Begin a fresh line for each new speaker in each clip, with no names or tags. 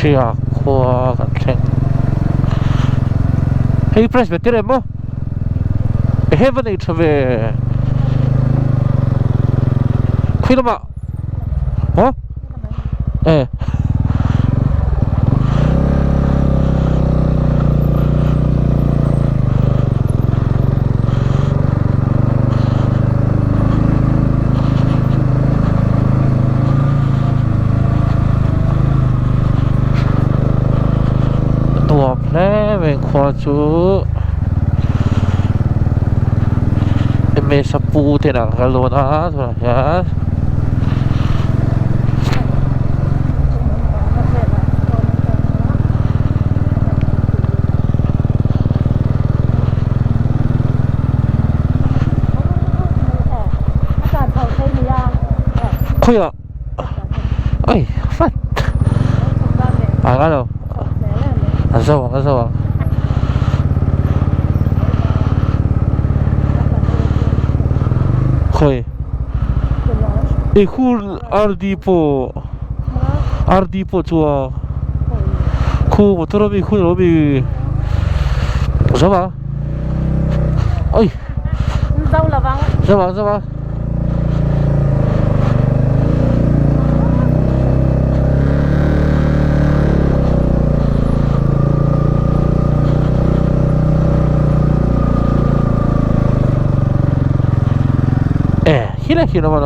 Ṭhiak khua kan thleng. Hei Presbyterian maw? Ehe va nei ṭha ve. Khawi lamah? Maw? E. Nuam hle mai khua chu ms a pu te an kal dawn a tunah hian. Khawiah ai fat a ngai lo a zo ang a zo ang khawi i khu RD pawh RD pawh chuan khu motor ami khu lo ami zo ang oi zo ang zo ang. E khilai khi lo maw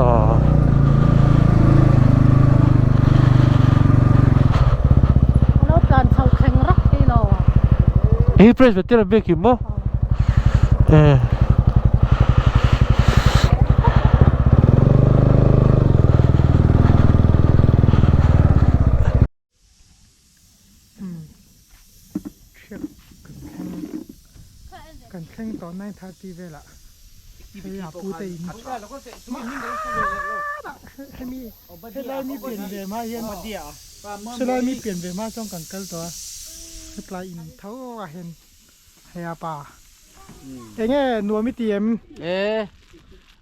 Hei Presbyterian biakin maw e.
Thiak kan thleng kan thleng tawh 9:30 velah hei a pu te in hemi helai mi pian ve hma hian helai mi pian ve hma chuan kan kal tawh a hetlai in tho ah hian hei a pa enge nuam i ti em?
E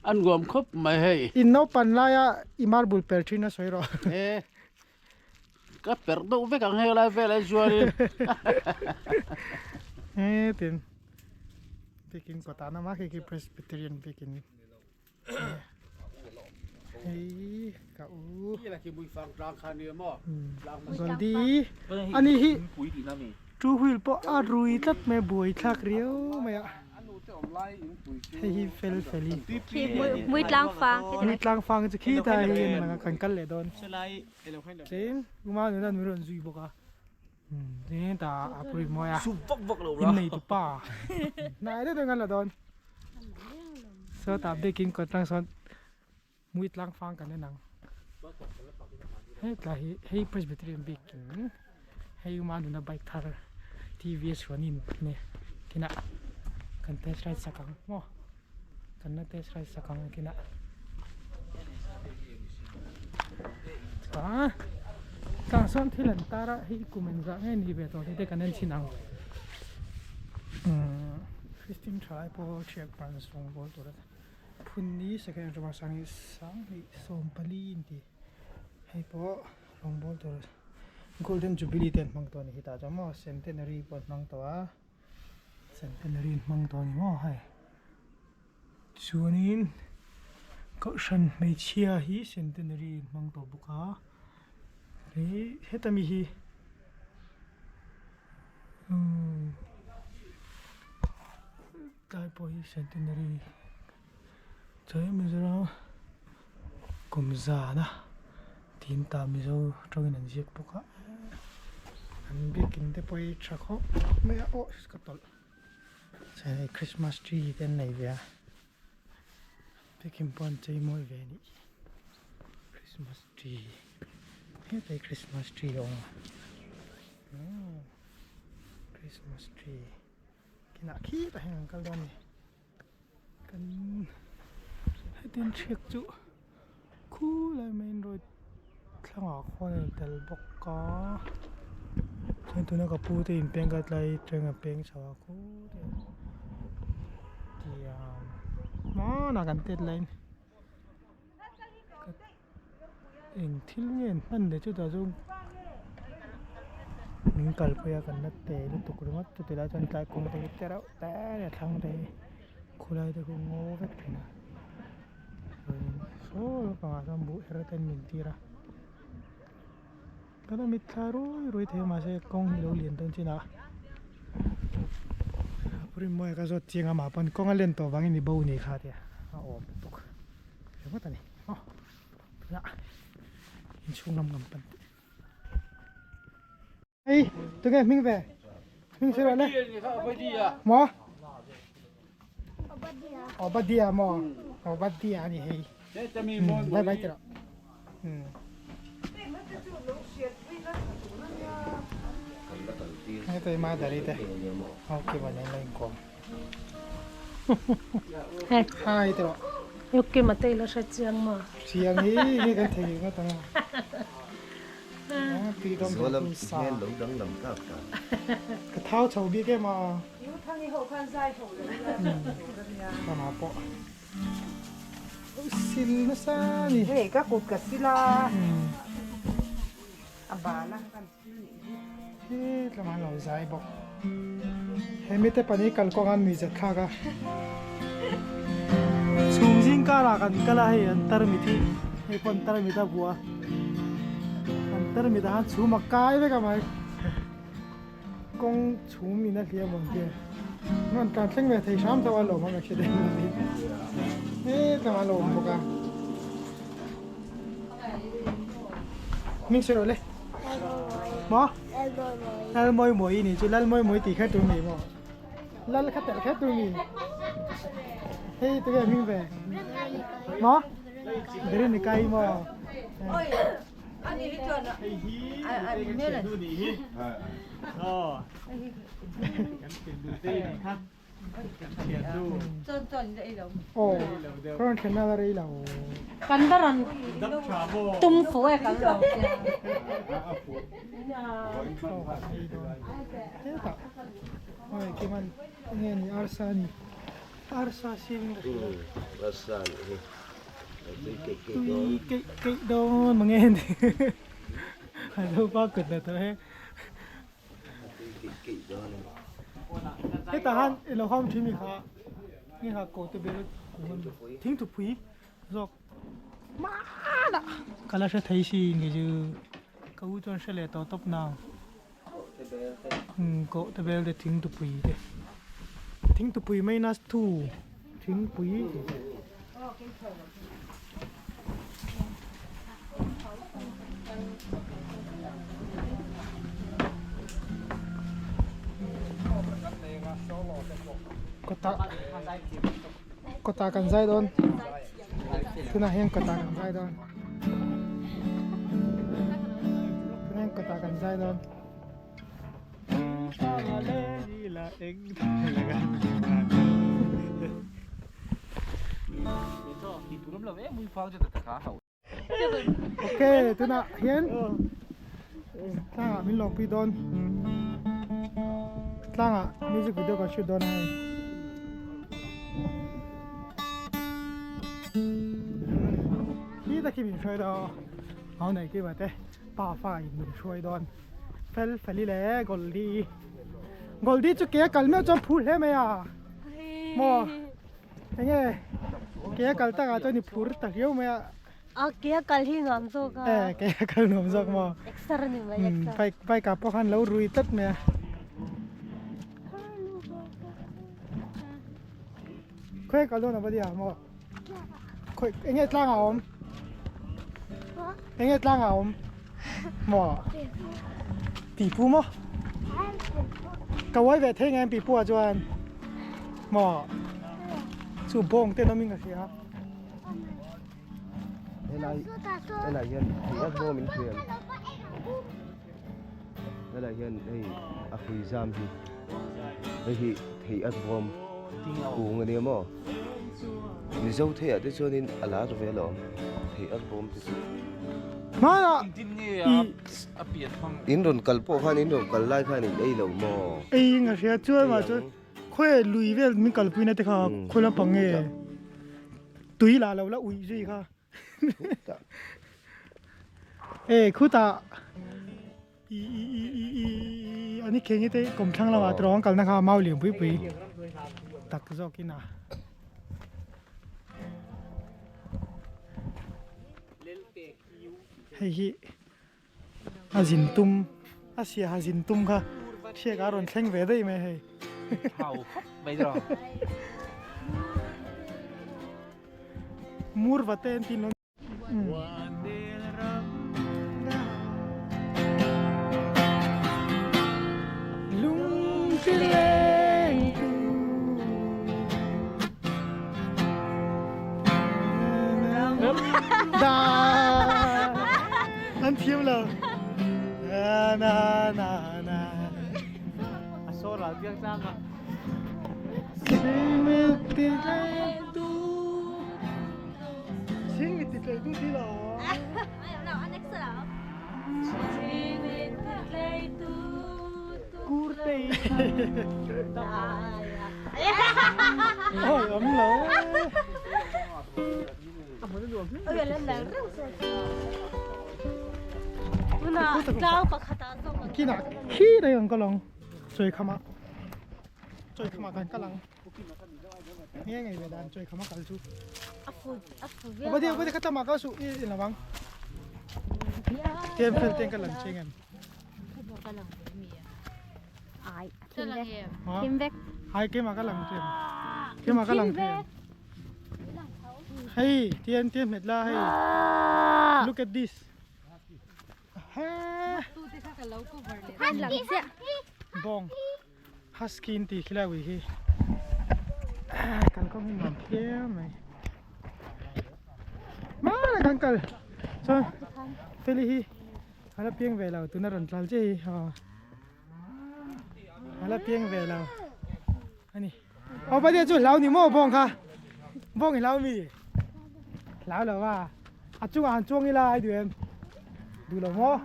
a nuam khawp mai hei.
In naupan laia i marble per thin a sawi rawh.
E Ka perh deuh vek ang hei lai velah hi chuanin.
Hetin biakin kawtah na mah khi khi Presbyterian biakin hei ka u Goldie ani hi two wheel pawh a rui tlat mai a buai thlak riau mai a. Hei hi fel fel i.
Khi mui tlang fang.
Mui tlang fang chu khi ta hi an lang a kan kal leh dawn. Tin kuma nuna min rawn zui bawk a. Tin ta a pui mawi a. In nei tu pa. Hnai deuh deuh kan la dawn. Sawtah biakin kawt tlang sawn mui tlang fang kan en ang. Hetlai hi hei Presbyterian biakin hei uma nuna bike thar TVS Ronin nia kinah kan test ride sak ang maw kan la test ride sak ang kinah chuan tah sawn thil an tar a hei kum engzah nge ni ve tawh tih te kan en chhin ang umm Christian thalai pawh thiak branch rawngbawl tur a ni. Phunni second atanga sang hi sanghnih sawmpali in ti hei pawh rawngbawl tur golden jubilee te an hmang tawh a ni hetah chuan maw centenary pawh an hmang tawh a centenary an hmang tawh a ni maw hei chuanin kohhran hmeichhia hi centenary an hmang tawh bawk a hei heta mi hi umm. Tlai pawh hi centenary chuan Mizoram kum zana tin ta Mizo tawngin an ziak bawk a an biakin te pawh hi tha khawp mai a aw ka tawlh chuan hei Christmas tree te an nei ve a biakin pawh an chei mawi ve a nih hi Christmas tree hetah hi Christmas tree a awm a Christmas tree. Kinah khitah hian kan kal dawn a ni. Kan hetin hriak chu khulai main road thlangah khuan a tel bawk a. Chuan tuna ka pu te in peng kha tlai atang a peng chho a khutah tiang hmanah kan tet laiin eng thil nge an hman leh chutah chuan. Min kalpui a kan la te lutuk ringawt chuti lai chuan tlai kawng te hi te reuh te a ni a thlang te hi khulai te khu ngaw vek thin a chuanin saw lampangah chuan buh her ten min tir a kan a mitthla rui rui thei a mahse kawng hi lo lian dawn chin a Rinmawia ka zawt chiang a mah pawn kawng a len tawh vangin i bo ni kha tia a awm lutuk ringawt a ni aw tunah inchhung lam kan pan teh. Ei, tunge hming ve? Hming sir le. Mo? Obadia mo. Obadia ni hei. Bye bye tiro. Hei toi ma dari te. Okay ba nei lai kom.
Hei.
Hai tiro.
Okay ma te la hre chiang ma.
Chiang hi nge kan thei nga tanga.
Zuala hmel lo danglam tak tak.
Ka thau chho bik em a. Amah pawh sil nasa a ni.
Hei ka kut ka sil a, a bal a kan sil nih hi.
He tlangah an lo zai bawk. He mite pahnih kalkawng an nuihzat thlak a. Chhum zing karah kan kal a hei an tarmit hi hei pawh an tarmit a vuah a an tarmit ah khan chhum a kai vek a mai kawng chhum in a hliam awm tir an rawn tlan thleng ve thei hram tho a lawm ang accident a ni hetlangah an lo awm bawk a hming sawi rawh le maw Lalmawimawi ni chu Lalmawimawi tih kher tur ni maw. Lal kha telh kher tur ni. Hei tunge hming ve? Maw? Veronica i maw? Aw, ka rawn thlenna la rei lo.
Kan va rawn tum fu e kan lo tia.
Hetah oi kiman enge ni arsa a ni arsa siam in ka hria.
Arsa a nih hi tui keih keih dawn.
Tui keih keih dawn mange ni a lo pa kut na tawh e.
Tui keih keih dawn a ni.
Hetah han i lo hawm thin mi kha nge kha ko te bel thingthupui zawk hmanah ka la hre thei si nge chu. Ka u chuan hre leh tawh tawp nang. Umm koh te vel te thingtupui te. Thingtupui minus 2 thingpui tih te. Kawtah kawtah kan zai dawn. Tunah hian kawtah kan zai dawn. Tunah kawtah kan zai dawn. Ok, tunah hian tlangah min lawmpui dawn. Tlangah music video kan shoot dawn a hei. Hi takin min hruai dawn a nei kima te pa fa in min hruai dawn fel feli leh Goldie Goldie chu ke a kal meuh chuan phur hle mai a maw enge ke a kal takah chuan i phur ta riau mai a
a ke a kal hi nuam zawk a
e ke a kal nuam zawk maw
exer a ni mai exer
bike bike ah pawh khan lo rui tlat mai a. Khawi kal dawn a va nia maw? Khawi enge tlang a awm? Enge tlang a awm? Maw? Pipu maw? Ka uai ve thei ngem pipu ah chuan maw? Chu bawng te an awm in ka hria.
Helai helai hian thei a bawm in hriam. Helai hian hei a hui zam hi hei hi thei a bawm kung a nia maw Mizo thei ah te chuanin a lar ve alawm thei a bawm te chu.
Hmanah
In rawn kal pawh khan in rawn kal lai khan in ei lo maw?
Ei in a hria chuan mah chuan khawi lui vel min kalpui na te kha khawi lampang nge tui lah lo la uih zui kha. E khutah. I i i i i ani khengi te kawmthlang lamah tawng an kalna kha mau lian pui pui tak zawkin a. Hei hi a zin tum a siaha zin tum kha hriak a rawn thleng ve daih mai hei.
Hau khawp mai zawng.
Mur va te an ti lo. An thiam lo. Na na na na.
A sawr ral piang tlang a.
Kinah khi daih ang ka lawng chawi khamah chawi khamah kan kal ang. Nge ngei ve dan chawi khama kal chu. Apa dia apa dia kata mak su i lawang. Tian fel ten ka lang cheng em.
Ai, thim vek. Thim vek.
Ai ke ma ka lang chem. Ke ma ka lang chem. Hey, tian tian met la hey. Look at this. Ha. Bong. Husky in tih khilai ui hi kan kawng hi nuam phian mai hmanah kan kal chuan feli hi a la piang ve lo tuna rawn tlal chiah hi aw a la piang ve lo a ni aw patea chu hlau ni maw bawng kha bawng i hlau mi hlau lo a a chungah han chuang ila ai duh em duh lo maw.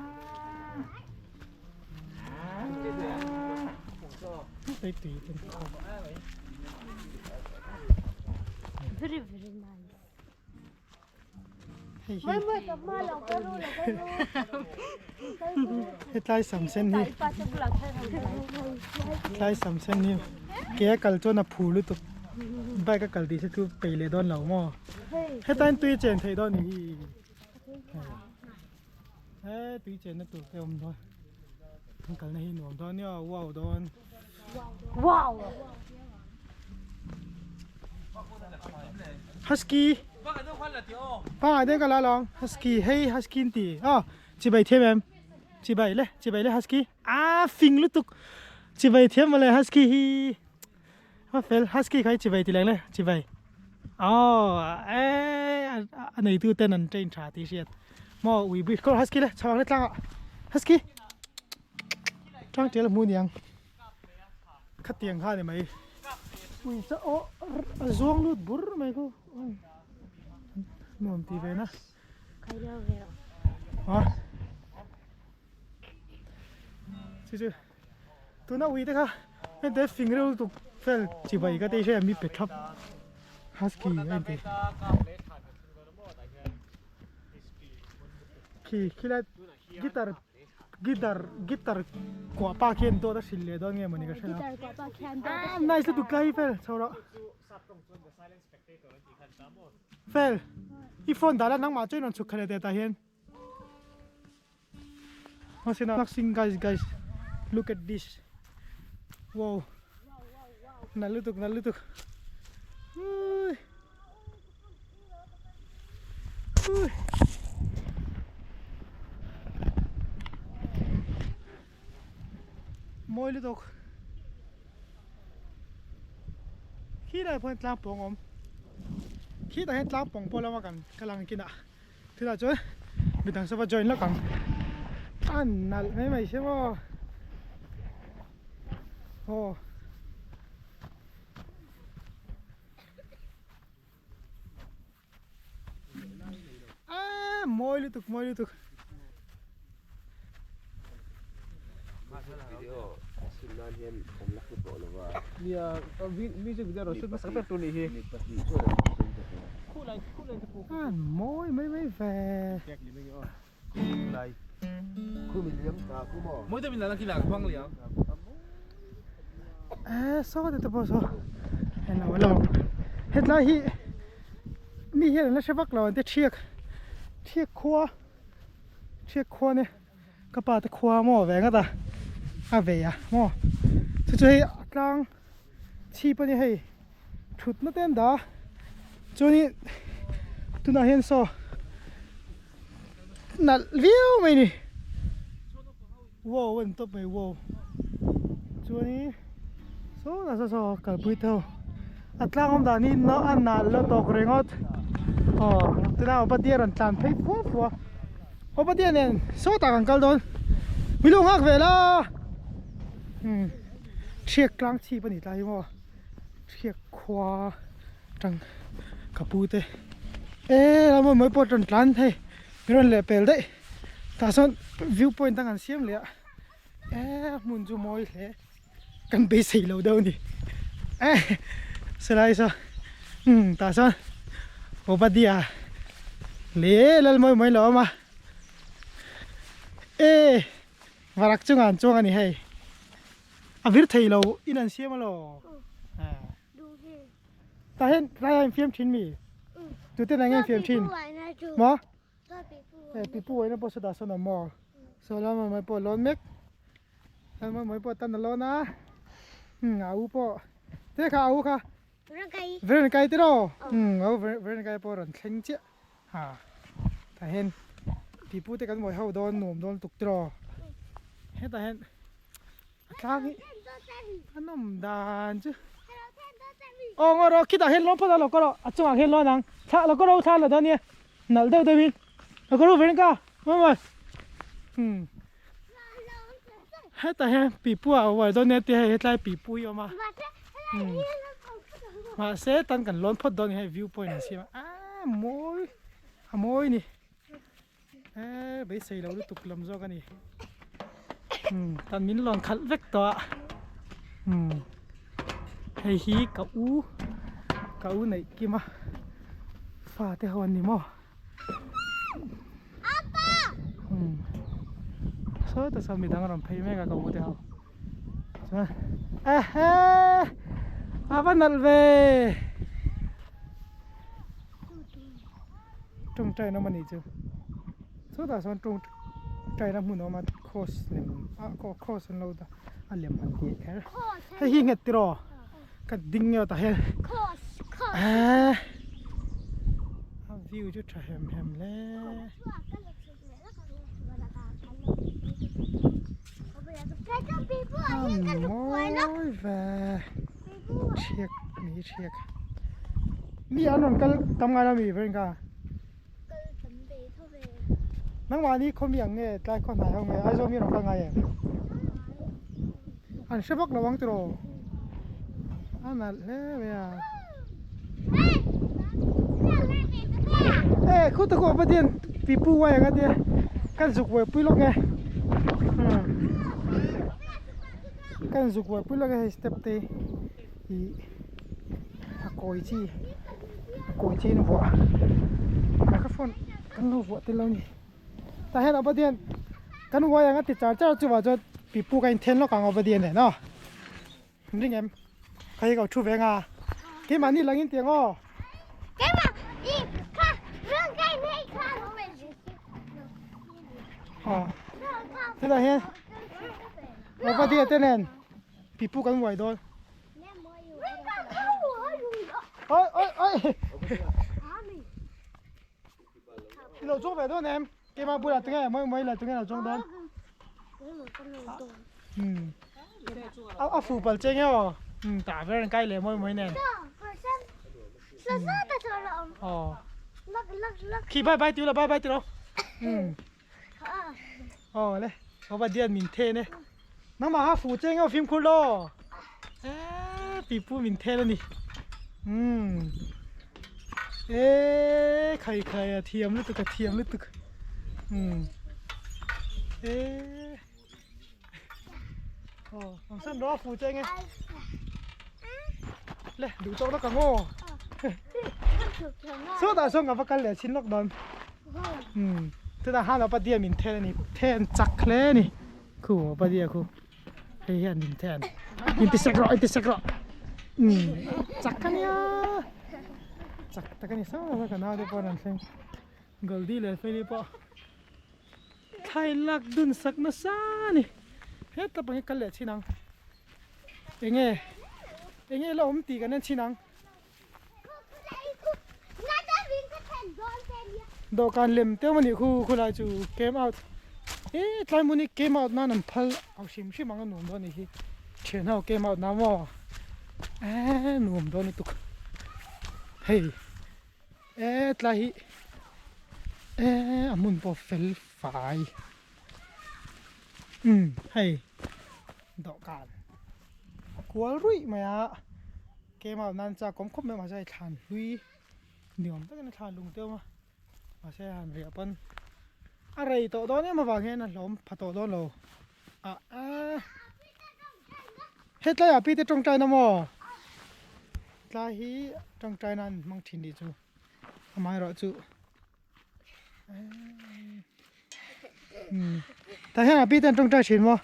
Very very nice.
Hetlai sam sen hi hetlai sam sen hi ke a kal chuan a phu lutuk bike a kal tih te chu peih leh dawn lo maw hetain tui chen theih dawn ni hi. He tui chenna tur te awm dawn an kalna hi nuam dawn nia wow dawn
wow
husky pa den ka la long husky hei husky an ti aw chibai thiam em chibai le chibai le husky a fing lutuk chibai thiam mawle husky hi a fel husky kha hi chibai ti leng le chibai aw eh a neitu ten an train tha tih hriat maw ui bui kawr husky le chho ang le tlang ah husky tlang tial a hmu niang khatiang kha ni mai ui cha aw a zuang lut bur mai khu nuam ti ve na ha chu chu. Tuna ui te kha hente fing reuh lutuk fel chibai ka tei hria mi pe thlap husky a inti khi khilai guitar guitar guitar kuah pa khian dawt a hrilh leh dawn nge mawni ka hre lo ah nice lutuk tlai fel chho rawh fel i phone dah la nangmah chuan rawn chhuk kha leh teh tah hian. Boxing guys guys look at this wow nalh lutuk nalh lutuk ui ui mawi lutuk khi lai pawh hian tlang pawng a awm khi tah hian tlang pawng pawh lama kan kal ang kinah. Tunah chuan midang sava join lawk ang a nalh mai mai sia maw aw a mawi lutuk mawi lutuk.
Video shoot nan hian kan la hmu tawh lo va.
Nia music video rawn shoot hmasak ber tur nih hi.
Mi pahnih chuan an rawn shoot ta
A mawi mai mai ve. Eh saw te pawh saw eng lo hetlai hi mi hian an la hre vak lo an ti thiak thiak khua thiak khua nia ka pa te khua maw ve ngawt a a vei a maw chu chu hei a tlang chhip a nia hei thutna te an dah a chuanin tunah hian saw nalh viau mai a ni wow a ni tawp mai wow chuanin sawtah saw saw kalpui te ho a tlang awm dan hi a nalh lo tawk ringawt aw tunah Obadia rawn tlan phei fua fua Obadia nen sawtah kan kal dawn milo nghak ve la umm thiak tlang chhip a ni tlai hi maw thiak khua tang ka pu te e a mawi mawi pawh rawn tlan hei min rawn leh pel daih tah sawn view point dang an siam leh a e hmun chu mawi hle kan beisei lo deuh a ni e silai saw umm tah sawn Obadia leh lal mawi mawi lo awm a e varak chungah an chuang a ni hei a vir thei lo in an siam alaw Tah hian tlai ah infiam thin mi? Tute nen nge infiam thin? Maw? Eh pipu uaina pawh sawtah sawn awm maw? Saw lai mai mai pawh a lawn mek. Lai mai mai pawh tan a lawn a. Hmm a u pawh. Te kha a u kha. Veren kai tiraw? Hmm a u veren kai pawh a rawn thleng chiah. Ha tah hian pipu te kan mawi ho dawn nuam dawn lutuk tiraw? Hetah hian a tlang hi a nawm dan chu aw ngaw rawh khitah hian lawn phawt a lo ka rawh a chungah khian lawn ang thla lo ka rawh thla la dawn nia nalh deuh deuhin lo ka rawh ve ringka mawi mawi umm hetah hian pipu ah uai dawn nia tia hei hetlai pipu hi a awm a umm mahse tan kan lawn phawt dawn a ni hei view point an siam a aaa mawi a mawi a ni. Eee beisei lo lutuk lam zawk a ni umm tan min lawn khalh vek tawh a umm hei hi ka u ka u neih kim a fa te ho an ni maw umm sawtah sawn midang a rawn phei mek a ka u te ho chuan ehe a va nalh ve. Tawngtaina awm a nih chu chutah chuan tawngtaina hmun a awm a cross lem ah cross an lo dah a lem han tih kher hei hi nghet tiraw ka ding nge tah hian eee a view chu tha hem hem hle a mawi ve thiak ni thiak. Mi an rawn kal tam ngai lo mi Verenga?
Kal tam ve tho ve.
Nangmahni khaw mi ang nge tlai khaw hnai ho nge Aizawl mi rawn kal ngai em? An hre vak lo ang tiraw? A nalh hle mai a. E khu ta khu Pathian pipu uai ang a tia kan zuk buaipui lawk nge. Kan zuk buaipui lawk nge hei step te ih. A kawi chi a kawi chi in vuah microphone kan lo vuah tel lo a ni tah hian Obadian kan uai ang a ti char char a chuvah chuan pipu ka inthen lawk ang Obadian nen aw in ring em kha hi ka lo thu ve anga keimahni lang in tiang aw. Aw tunah hian Obadian te nen pipu kan uai dawn. Oi oi oi. Ilo chuang ve dawn em? Keimah bulah tunge mawi mawi la tunge lo chuang dawn. Hmm. A a fu pal che nge aw. Hmm ta ver an kai le mawi mawi nen. Aw. Khi bye bye tiu la bye bye tiu lo. Hmm. Aw le Obadiah min then e nangmah kha fuh che nge aw fimkhur lo eee pipu min then a ni umm eee khai khai a thiam lutuk a thiam lutuk umm eee aw ang san rawh a fuh che nge le duh tawk lawk ang aw sawtah sawn ka va kal leh chhin lawk dawn umm. Tunah khan Obadia min then a ni, then chak hle a ni. Khu Obadia khu hei hian min then. In ti sek rawh, in ti sek rawh. Umm chak a nia. Chak tak a ni sa sa ka naute pawh an thleng. Goldie leh Feli pawh thlai lak dun sak nasa a ni. Heta pang hi kal leh chhin ang. Enge enge la awm tih kan en chhin ang. Dawhkan lem te awm a nih khu khulai chu came out eh tlai hmun hi came out nan an phal ang hrim hrim ang a nuam dawn a nih hi thian ho came out na maw eh nuam dawn lutuk hei eh tlai hi eh a hmun pawh fel fai umm hei dawhkan a kual ruih mai a. Keimah nan chak awm khawp mai mahse hei thlan hlui ni awm takin a thlan lung te awm a mahse han riah pawn a rei tawh dawn em avang hian a hlawm pha tawh dawn lo ah eh hetlai ah pi te tawngtai na maw tlai hi tawngtai nan hmang thin tih chu amaherawhchu Tah hian a pi ten tawngtai thin maw?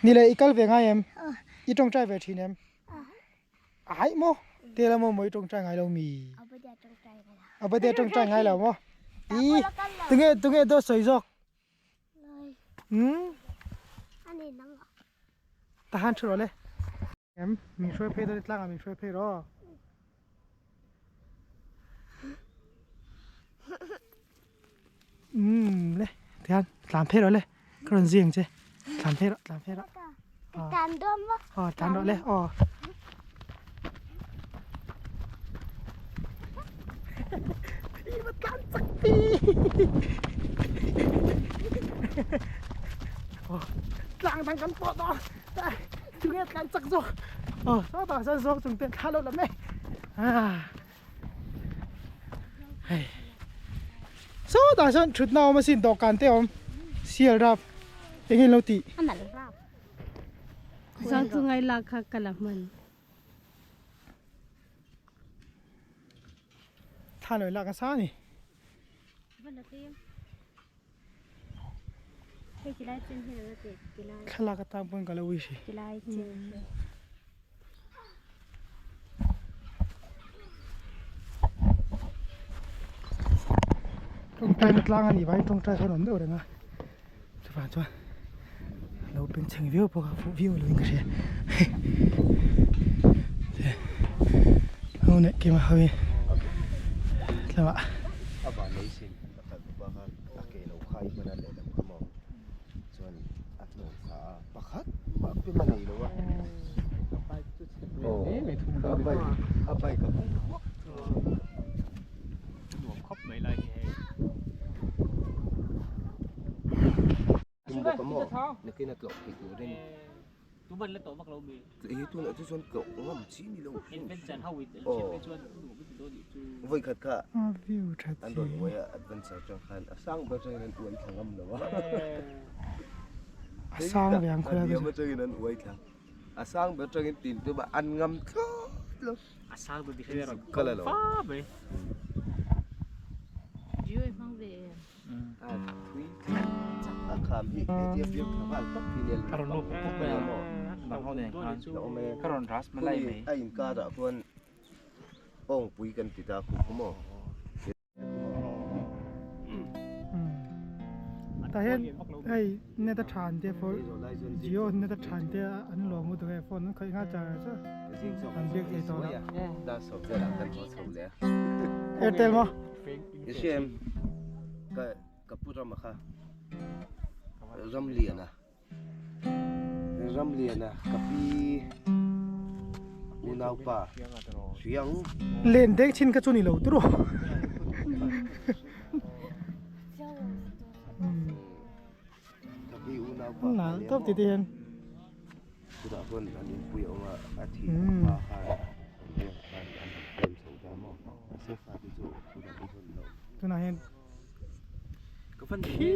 Ni leh i kal ve ngai em? I tawngtai ve thin em? A haih maw? Te la maw maw i tawngtai ngai lo mi? A birthday tawngtai ngai lo maw? I tunge tunge dawt sawi zawk? Hmm? Tah han thu rawh le. Em min hruai phei dawn i tlangah min hruai phei rawh. Umm le tihian tlan phei rawh le ka rawn zing che tlan phei rawh tlan phei rawh.
Tlan dawn maw?
Aw tlan rawh le aw. I va tlan chak ti. Aw tlang dang kan pawh tawh. Tunge tlan chak zawk aw sawtah sawn zawk chung te thla loh lam e hei sawtah sawn thutna awm asin dawhkan te awm sial rap eng in lo tih
Zang chu ngai lak kha ka la hman.
Thla lo lak asa ni. Thlalak atan pawn ka lo ui si. Tawngtai na tlang a nih vangin tawngtai sawn a awm deuh reng a chuvang chuan a lo bengchheng viau bawk a fuh viau lovin ka hria ho leh keimah ho hi tlangah.
A ke lo khai hman a lehlam kha maw chuan a tlawm thla a pakhat mah pem a nei lo a aw a bike a bike a bung thuak
Nuam khawp mai lai hi hei.
Tum bawk a maw nakin a tlawh thei turin.
Tuman la tawh vak lo mi.
Hei tunah chu chuan tlawh ngam chi ni lo hrim
Adventure ho in
aw
hriat chuan nuam i ti dawn nih chu.
Vawi khat kha
A view that
an rawn
hi.
uai a adventure atang khan a sang ber atangin an uai thla ngam lo a.
A sang ve ang khawlai
A hniam atangin an uai thla. A sang ber atangin tin tum a an ngam thlawt lo.
A sang ber ti hian a rawn
kal a lo.
Fa mai.
View i hmang ve em?
A thui a kham hi hetia biak tha nghal tak hi nia
Ka rawn lut pawp pawp mai a bang ho nen khan ka rawn ras malai mai.
A inkar ah khuan awngpui kan ti ta khup maw.
Tah hian hei net a than te phone jio net a than te an lawm lutuk hei phone an khawih nghal char char an biak thei tawh lo. Airtel maw?
I hria em? Ka ka pu rama kha Ramliana Ramliana ka pi unaupa hriang
Len deng chin kha chu ni lo turu.
Ka pi unaupa
Na top ti te hian.
Chutah chuan an inpui a awm a, a thih hma khan an veng khan an han pem chho ta maw? Mahse fate chu chutah te chuan an lo awm.
Tunah hian khi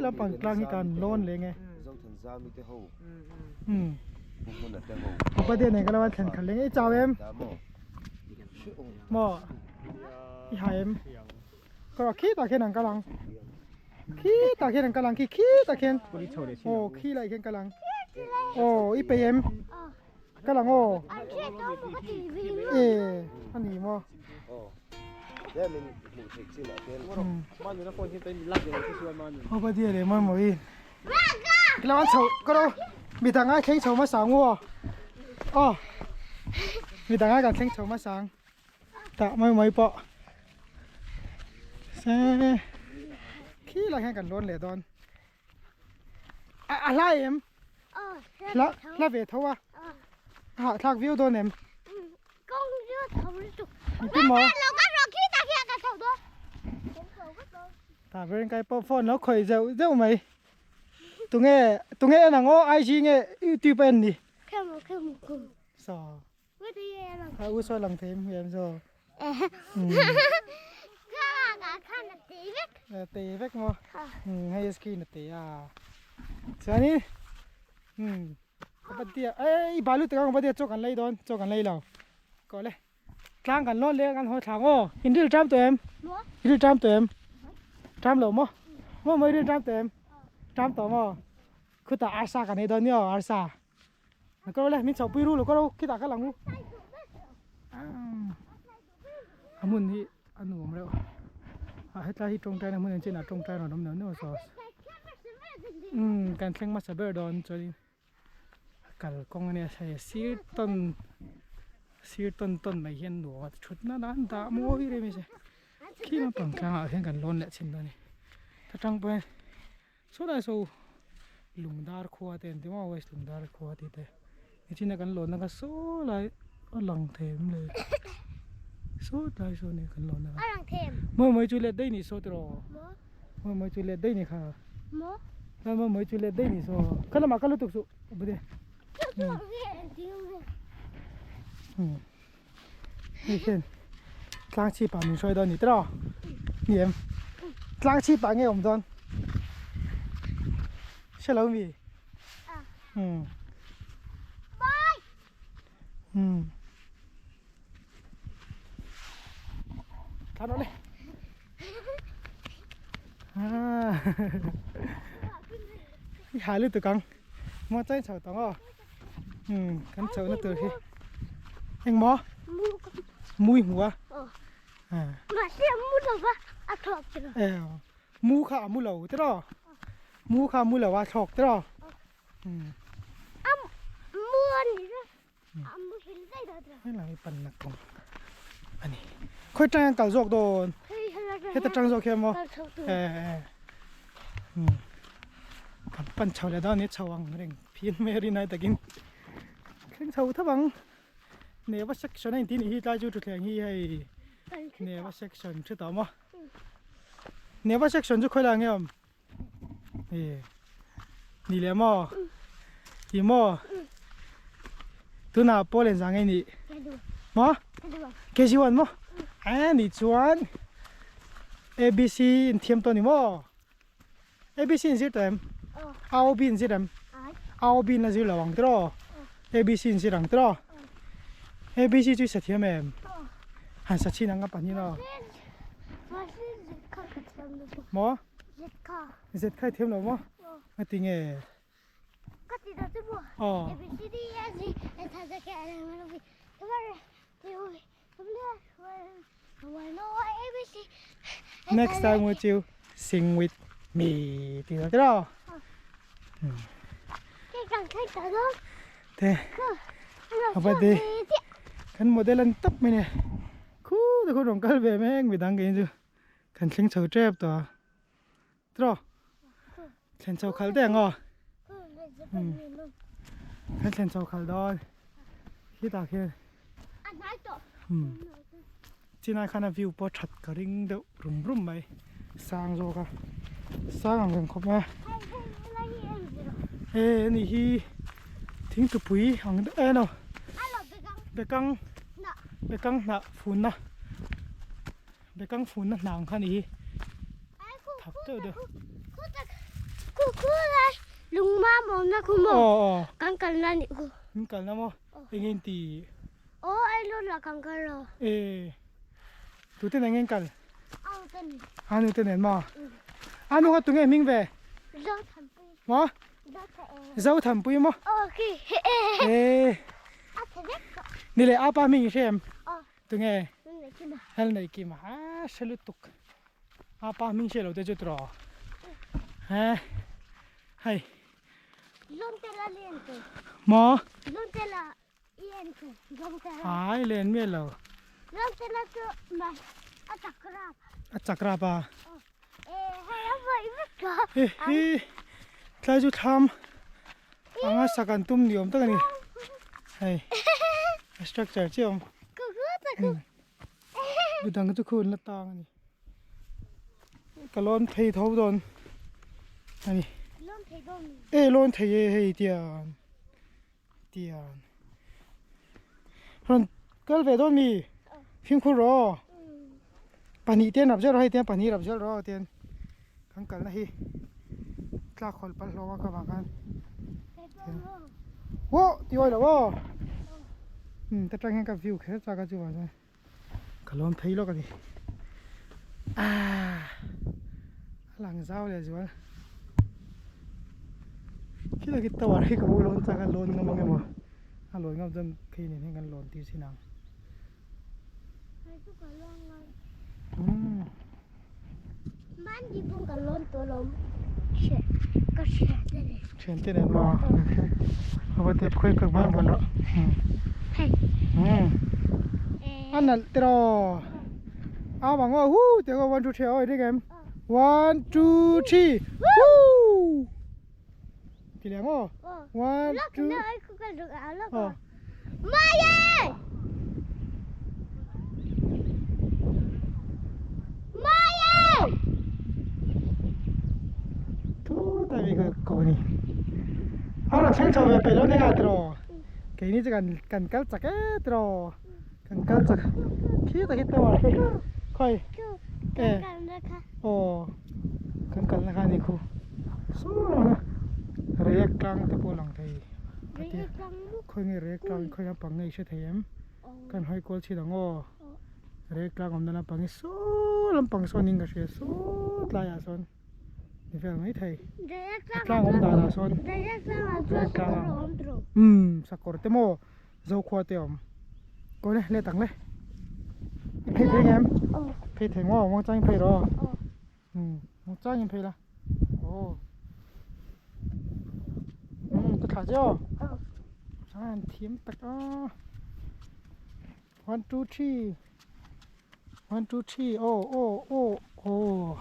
lampang tlang hi kan lawn leng e.
Zothanzami te ho, Pu Hmuna te ho.
Papa te nen ka lo an thlen khat leng e, i chau em? Maw? I hai em? Ka khitah khian an kal ang. Khitah khian an kal ang khi khitah khian. Aw khi lai khian kal ang. Aw i peih em? Kal ang aw. E a ni maw. Aw ka dia leh mawi mawi. Kila an chho ka ro midang ai thleng chho hmasa ang u aw. Aw midang ai kan thleng chho hmasa ang. Tah mai mai pawh se khi lai hian kan lawn leh dawn a a hla em hla hla ve tho a a hahthlak viau dawn em engtin maw tah ber kai pawh phone lo khawih zeuh zeuh mai tunge tunge en ang aw IG nge youtube a en ni saw. A u saw lang thei em em saw. A te vek maw. Hei screen a te a. Chuanin Patia ei balu te kang patia chaw kan lei dawn chaw kan lei lo. Kaw le. Tlang kan lawn leh kan haw thlang aw. In ril ṭam tawh em? Ril ṭam tawh em? Ṭam lo maw? Maw maw ril ṭam tawh em? Ṭam tawh maw? Khutah arsa kan ei dawn nia aw arsa. Ka ro le min chhoh pui ru lo ka ro khitah kal ang u a hmun hi a nuam reuh a hetlai hi tawngtai na hmun an chenah tawngtai rawn awm neuh neuh saw umm kan thleng hmasa ber dawn chuanin kalkawng ania hei sir tawn sir tawn tawn mai hian nuam a thutna nan dah mawi rem mai se khi lampang tlangah hian kan lawn leh chhin dawn a ni ta tang pawh hian. Sawlai saw Lungdar khua te an ti maw West Lungdar khua tih te nichina kan lawnna kha sawlai a lang thei em le sawtlai saw nia kan lawnna kha mawi mawi chu let daih nih saw tiraw mawi mawi chu let daih nih kha mawi mawi chu let daih nih saw kha lamah kal lutuk suh bade Hei hian tlang chhip ah min hruai dawn a ni tiraw ni em tlang chhip ah nge awm dawn hre lo mi umm umm thla rawh le ah i hai lutuk ang maw chain chho tawng aw. Umm kan chhohna tur hi engmaw mui hmu a
mahse a mu lo va a thlawk tiraw
mu kha a mu lo tiraw mu kha a mu lo a thlawk tiraw
a mu a ni reuh a mu hil daih daih tiraw
helai hi panna kawng a ni khawi tang hian kal zawk dawn heta tang zawk hian maw kan pan chho leh dawn a ni chho ang reng. Phian mai a rin ai takin thleng chho thap ang Neva section a intih nih hi tlai chu thutthleng hi hei Neva section hre tawh maw Neva section chu khawi lai nge awm e ni leh maw i maw tunah pawl engzah nge nih maw KG one maw a nih chuan ABC inthiam tawh a ni maw. ABC in zir tawh em? AOB in zir em? AOB in la zir lo ang tiraw? ABC in zir ang tiraw? ABC chu i sa thiam em? Han sa chhin ang ka pahnih aw. Maw? Z kha i thiam lo maw? Ngati nge?
Ka ti ta chu maw?
Aw.
A B C D E F G H I J K L M N O P Q R S T U V W X Y Z A B C
Next time would you sing with me ti ta tiraw? Te apa te kan model an tap mai ne khu te khu rawng kal ve mek midang ke chu kan thleng chho tep tawh a. Tiraw thlen chho khal daih ang aw kan thlen chho khal dawn khitah khian chinai khan a view pawh that ka ring deuh rum rum mai sang zawk a sang ang reng khawp mai a e ani hi thingtupui ang deuh e no bekang bekang hnah funna Bekang funna hna ang kha a ni hi. Thak deuh deuh. Aw aw. Min kalna maw? Eng in ti? E. Tute nen nge in kal? A nu te nen maw? A nu kha tunge hming ve? Maw? Zothanpui maw? Ee. Ni leh apa hming i hre em? Tunge? Lalneihkima. A hre lutuk. Apa hming hre lo te chu tiraw? He. Hei. Maw? Ai len miah lo. A chak rap a. He hi tlai chu thlam anga sak an tum ni awm tak a ni. Hei a structure chiah awm. Midang chu khun la tang a ni. Ka lawn phei tho dawn a ni. E lawn thei e hei tian. Tian. Rawn kal ve dawn mi? Fimkhur rawh. Pahnih te an rap zel rawh hei tian pahnih rap zel rawh tian kan kalna hi tlak hawlh palh hlawm a ka vang khan. Woo ti awi lo aw. Um ta tang hian ka view kher chak a chuvang chuan ka lawm phei lawk a ni. Ah a lang zau leh zual. Khilai khi tower hi ka u lawn chak a lawn ngam ang emaw a lawn ngam chuan phei nen hian kan lawn tir chin ang. Thian te nen maw a va tep khawi khawi hman hman rawh a nalh tiraw a bang aw huu tih ang aw one two three aw i ring em one two three huu ti leh ang aw one two aw. A rawn thleng chho ve peih lo nia tiraw keini chu kan kan kal chak e tiraw kan kal chak khi tak hi tower khi khawi e aw kan kalna kha a ni khu saw reiek tlang te pawh a lang thei a tia. Khawi nge rek tlang khawi lampang nge i hre thei em? Kan hawi kual chhin ang aw. Rek tlang awmna lampang hi saw lampang sawn in ka hria saw tlaiah sawn ni vel mai thei. A tlang awm danah sawn rek tlang a umm sakawr te maw zokhua te awm. Kawi le let ang le. I phei thei ngem? Phei thei maw muangchangin phei rawh. Umm muangchangin phei la. Aw umm ka thlah che aw an thiam tak a one two three one two three aw aw aw aw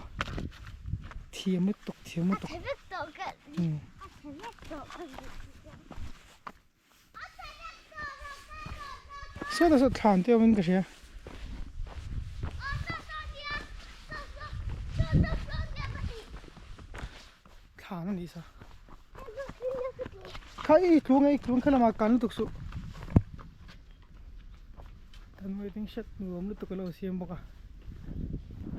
thiam lutuk thiam lutuk umm. Sawtah saw thlan te awmin ka hria. Thlan a nih sa. Kha i tlung e i tlung kha lamah kan lutuk suh. Kan waiting shed nuam lutuk a lo siam bawk a.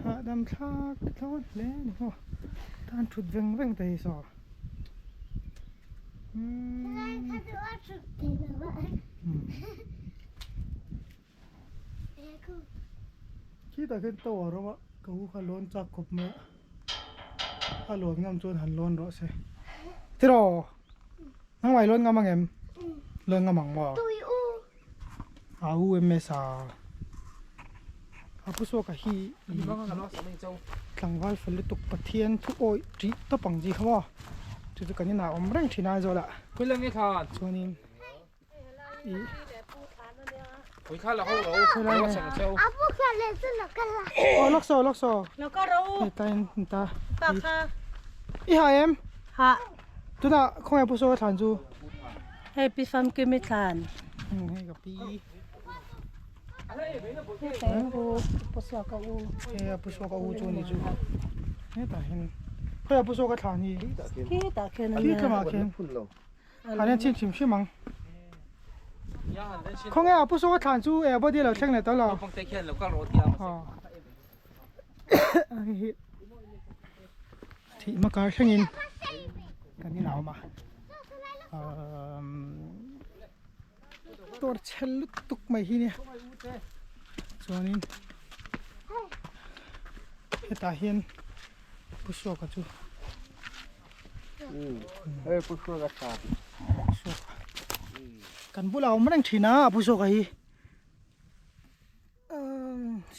Hahdam thlak thlawn hle a ni maw. Tan thut veng veng te hi saw. Khitah khian tower a awm a ka u kha lawn chak khawp mai a a lawn ngam chuan han lawn rawh se tiraw nangmah i lawn ngam ang em lawn ngam ang maw a u em a a pu suaka hi tlangval fel lutuk Pathian thu awih tih tawp ang chi kha maw chu chu kan inah awm reng thin a Aizawl ah chuanin ih aw lawk saw lawk saw hei tain ta i ha em tunah khawnge pu suaka thlan chu
hei pi famkimi thlan
hei ka pi. Hei a pu suak a u chu ni chu hetah hian khawi a pu suak a thlan hi
khitah khian
khi tlangah khian thlan hian chhin hrim hrim ang khawnge a pu suak a thlan chu eh body a lo thleng leh tawh lo hei hi thih hma kar thlengin kan inah a awm a umm. Dawr chhel lutuk mai hi nia chuanin Hetah hian Pu Suaka chu
Hei Pu Suaka tha.
Pu Suaka. Kan bulah a awm reng thin a Pu Suaka hi.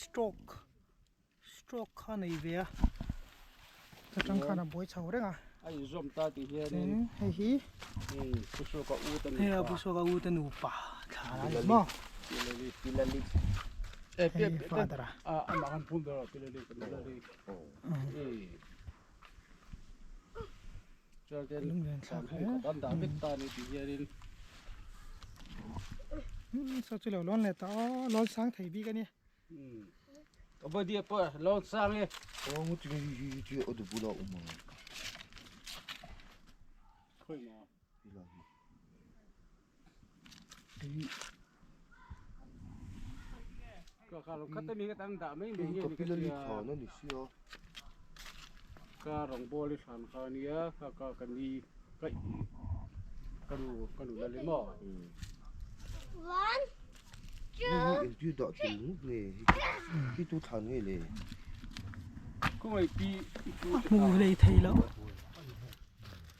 Stroke stroke kha nei ve a ta tang khan a buai chho reng a
a inzawm ta tih hianin
hei hi
Pu Suaka u te
nupa hei a Pu Suaka u te nupa thla a ni maw hei father a
amah khan phun ber a Pilali Pilali chuan
lunglen thlak hle
an dah vek ta ni tih hianin
saw chu lo lawn leh ta aw lawn sang thei bik a nia
Kabaddi pawh lawn sang e.
Aw ngu tinge hi hi chu a bula awm ang.
Khawi maw?
Helai hi. Hei
Ka ka lo khat ami ka tan dah mai mai nge
ka
ni ka
pila li
tia.
thlan a ni sia.
Ka rawngbawl i thlan kha ania ka ka ka ni ka ka nu ka nu la le maw.
One,
Hei hi engtir dah tel ngawt nge hi tu thlan nge le.
Khawngaih pi i pu te
Hmu lei thei loh.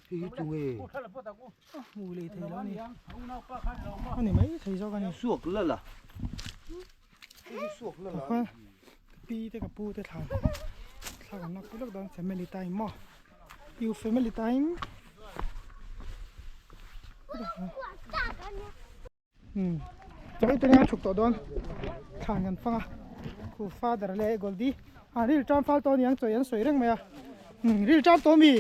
Hei hi tu nge?
Hmu lei thei loh a ni. A ni mai thei zawk a ni.
Suak la la. Hei hi suak la la a ni.
Pi te ka pu te thlan thla kan lak pui lawk dawn family time maw you family time. Umm chawi te nia chhuk tawh dawn thlan kan fang a khu father leh Goldie ah ril ṭam fal tawh aniang chawi an sawi reng mai a umm ril ṭam tawh mi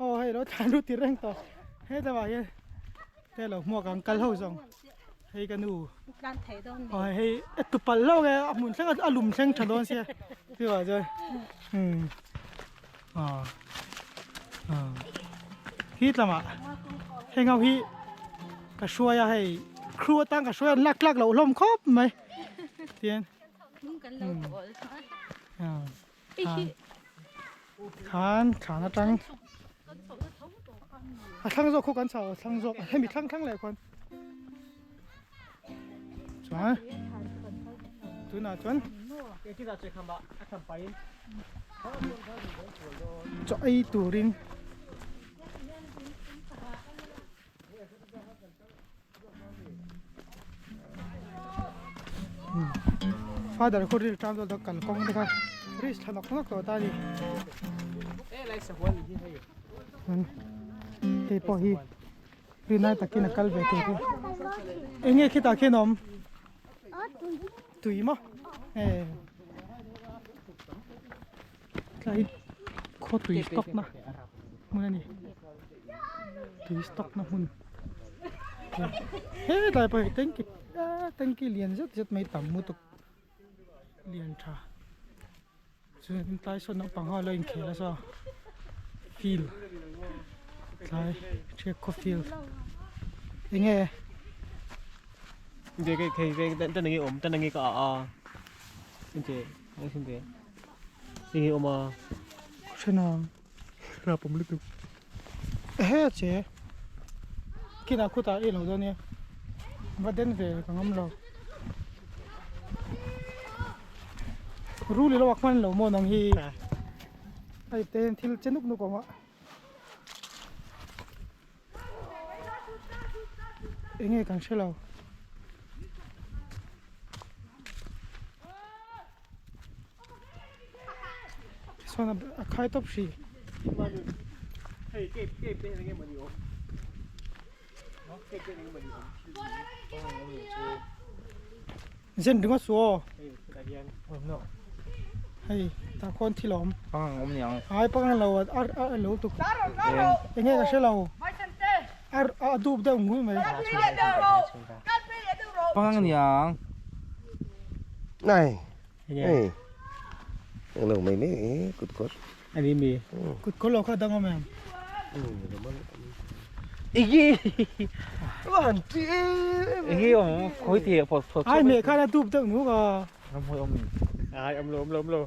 aw hei lo thlan ru tir reng tawh heta ah hian te lo hmuak ang kal ho zawng hei ka nu aw hei a tu palh hlauh e a hmun thleng a lum thleng tha dawn sia chuvang chuan umm aw aw hi tlamah heng ho hi ka hruai a hei crew atang ka hruai a an lak tlak loh hlawm khawp mai tian umm khan thlan atang a thlang zawk khu kan chho a thlang zawk hemi thlang thlang leh khuan chuan tunah chuan chaw ei turin Father khu ril tan dawn kalkawng te kha risk thla nawk nawk tawh ta a ni hei pawh hi rinai takin a kal ve thei bawk eng nge khitah khian a awm tui maw e tlai khaw tui stock na hmun a ni tui stock na hmun hetlai pawh hi tanky tanky lian zet zet mai tam lutuk lian tha chuan tlai sawn naupang ho a lo inkhel a saw field tlai thiak khaw field eng nge. Hrena rap awm lutuk ehe a che kinah khutah ei lo dawn nia va den ve ka ngam lo rul ilo a hman lo maw nang hi hei te hian thil che nuk nuk a awm a enge kan hre lo. Sawn a khai tawp hrih. Zen ringawt suh aw. Hei tah khuan thil a awm. Ai pangang lo a lo tuk. Enge ka hre lo. A dup deuh ngul mai.
Pangang niang.
Này. Ê. Lo mai mai kut kawr.
Ani mi. Kut kawr lo kha dang awm em?
Igi. Wan ti. Igi om khoi ti phot phot.
Ai me kha la dup deuh nu ka.
Ram hoi om.
Ai om lo om lo om lo.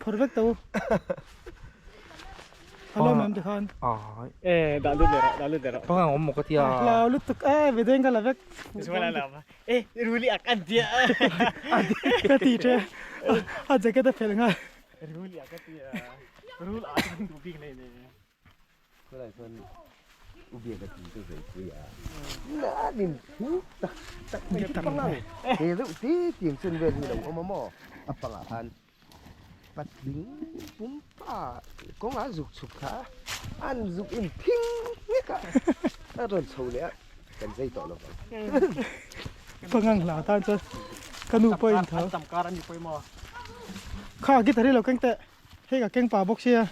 Phor vek to. A lawm em tikhan?
Eh, dah lut leh rawh, dah lut leh rawh.
Pangang awm maw ka tia.
Hlau lutuk e, video ka la vek.
Chuan a lam a, eh, ruli ak an tia.
Ka ti che, a jacket a phelh nghal.
Ruli ak a tia, rul a chuan duh bik nei nei.
Khawlai chuan u biak a ti chu zai pui a. Nanin thing tak tak mai pangang he reuh te tiang chen vel hi lo awm a maw a pangah khan patling pumpa kawngah zuk chhuk kha an zuk in thing nghek a a rawn chho leh a kan zai tawh lo vang.
Pangang hla tan chuan ka nu pawh in tho. Kha guitar hi lo keng teh. Hei ka keng pah bawk sia.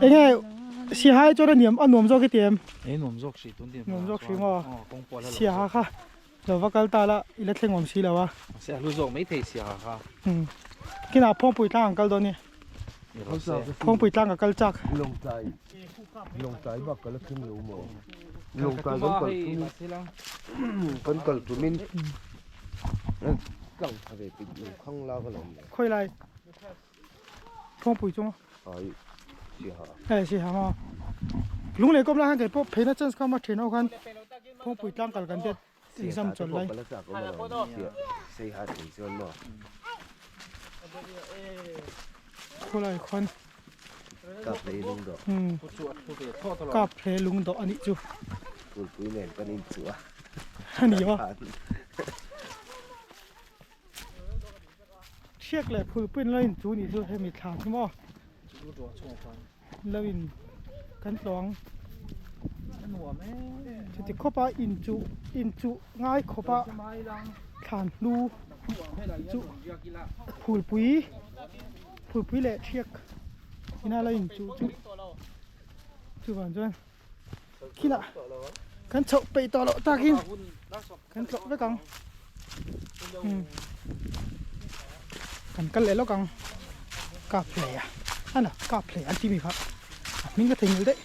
Enge Sihai chuan a niam a nuam zawk i ti em?
E nuam zawk hrih tun din.
Nuam zawk hrih maw?
Aw kawng pawh la lo.
Siaha kha lo va kal ta la i la thleng awm si lo a.
Mahse a hlu zawk mai thei Siaha kha.
Umm kinah Phawngpui tlang an kal dawn ni. Phawngpui tlang ka kal chak.
Lawngtlai Lawngtlai bak ka la thleng lo maw? Lawngtlai kan kal tumin kan kal tumin tlang tha ve pik lo khang la ka lo awm lo.
Khawi lai? Phawngpui chunga.
Ai Siaha.
Eh Siaha maw? Lunglei kawm lai khan kei pawh pheina chance kha ma thin ho khan Phawngpui tlang kal kan tet exam chawlh lai. Khawlai khuan kap hle lung dawh a nih chu. A ni maw? Hriak leh phulpui an lo inchu nih chu hemi thla chu maw? Lo in kan tlawng chuti khawp a inchuh inchuh ngai khawp a thlan hnu chu phulpui phulpui leh thiak ina lo inchuh chu chuvang chuan khilah kan chhoh peih tawh loh takin kan tlawh vek ang kan kal leh lawk ang kap hle a ana kap hle an tih mi kha a hming ka theihnghilh daih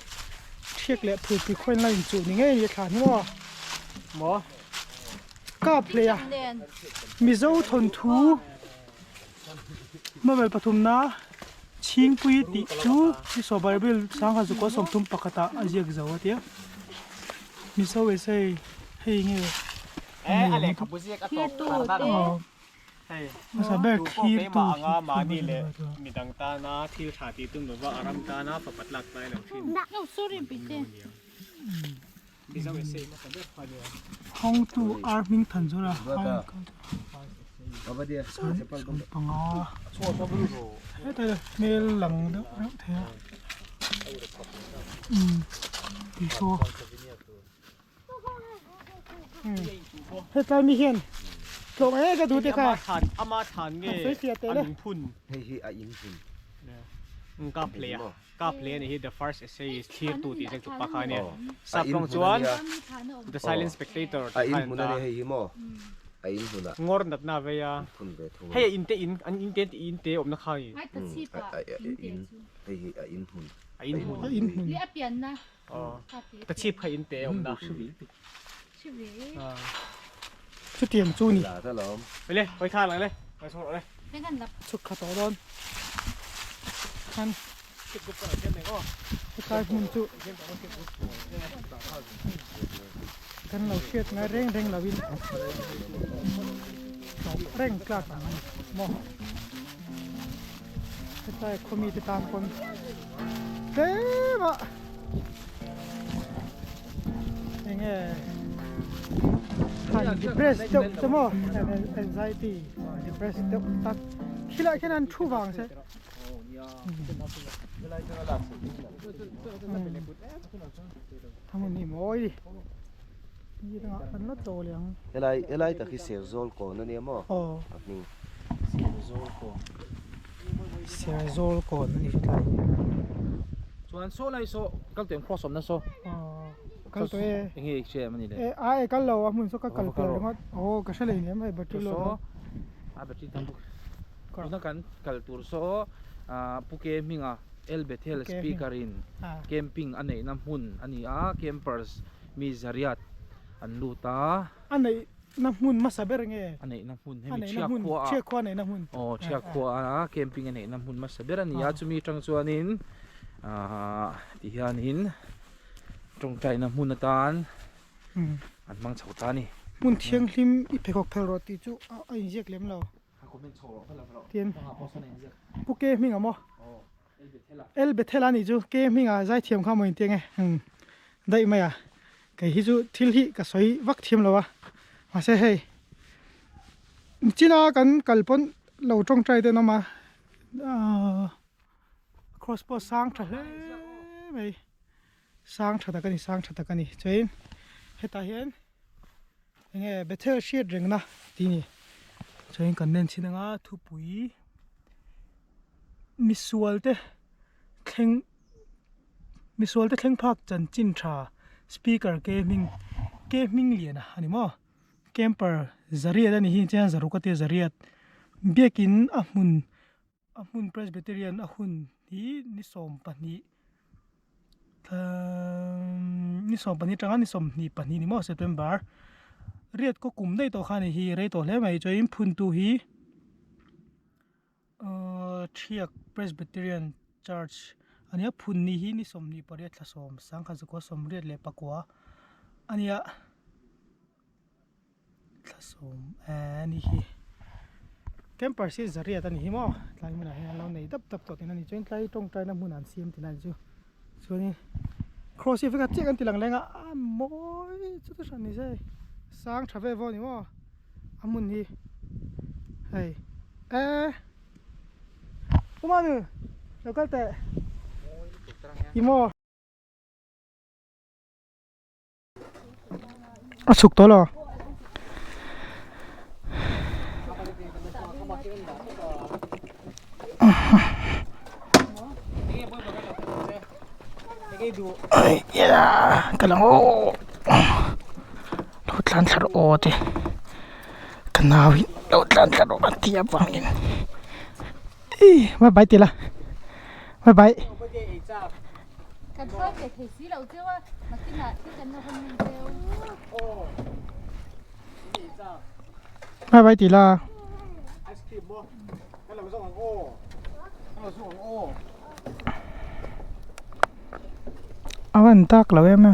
thiak leh phulpui khawiin la inchuh ni ngei a ni a thlan hi maw
maw
kap hle a mizo thawnthu Nobel pathumna Chhingpui tih chu Isua Bible sangha zukua 31 ah a ziak zo a tia. Mizo essay hei nge hmasa ber thlirtu Hawngtu ar hming than zawr a 5 hetlai hmel lang deuh reuh thei a umm tih saw hetlai mi hian tlawh nge ka duh te kha a sawi fiah teh le.
Ka play anih hi the first essay is thlir tu tih ziak tukpa kha ania. Sap tawng chuan the silent spectator tih kha an ta. Ngawr natna a vei a. Hei a in te in an in te an in te awmna kha a ni. A in hmun. Ta chhip kha in te awmna.
Chutiang chu ni.
Le hawi thla lang le. Hawi chhuak rawh le.
Chhuk kha tawh dawn. Khan. Hetlai hmun chu kan lo hriat ngai reng reng lo in tawh reng tlak ang a ni maw. Hetlai khawmi te tan pawn tlem a enge han depress deuh che maw anxiety depress deuh tak khilai khian an thu vang se thanguni mawi ni dangah kan la tawh leh ang
helai helai tak hi serzawl kawn ania maw a hming
serzawl kawn
serzawl kawn ani hritlai
chuan saw lai saw kal tawh em cross awmna saw
kal tawh e
enge i hria em ani le
e a e kal lo a hmun saw ka kal pial ringawt aw ka hre leh em hei battery load
saw a battery tam bawk tuna kan kal tur saw pu ke hminga El Bethel speaker in camping a neihna hmun ani a campers mi zariat an lut a
a neih. na hmun hmasa ber nge?
A neihna hmun hemi Thiak khua ah.
Thiak khua neihna hmun.
Aw Thiak khua a camping a neihna hmun hmasa ber a ni a, chumi atang chuanin ah ti hianin tawngtaina hmun atan an hmang chho ta a ni.
Hmun thianghlim i pheikhawk phel rawh tih chu a inziak lem lo. Tin Pu Ke hming a maw? El Bethel a nih chu Ke hming ah zaithiam kha maw inti ange umm daih mai a kei hi chu thil hi ka sawi vak thiam lo a mahse hei china kan kal pawn lo tawngtai te an awm a ahh cross pawh sang tha hle mai sang tha tak a ni sang tha tak a ni chuan hetah hian enge Bethel hriat rengna tih a ni chuan kan nen chhin anga thupui misual te thleng misual te thleng phak chanchin tha speaker ke hming ke hming lian a ni maw camper zariat a ni hi chuan zaruk a tia zariat biakin a hmun a hmun Presbyterian a hun hi ni 12 ni 12 atanga ni 22 ni maw September riat kaw kum daih tawh kha a ni hi rei tawh hle mai chuan phun tu hi ahh Thiak Presbyterian Church a nia phun ni hi ni 28 thla sawm sangkhat zakua sawmriat leh pakua a nia. Thla sawm eh ani hi camper hi zariat ani hi maw tlai hmunah hian an lo nei dap dap tawh tihna ani chuan tlai tawngtaina hmunah an siam tihna ani chu chuanin cross hi vek a chiah kan ti lang leng a a mawi chu chu hran ni se sang tha ve vawh ani maw a hmun hi hei eh Kumanu lo kal teh i maw. A chhuk tawh lo ka lang aw lo tlan thla rawh aw te ka nau in lo tlan thla rawh a ti avangin ih bye bye ti la bye bye. Bye bye ti la. A van tak lo em a.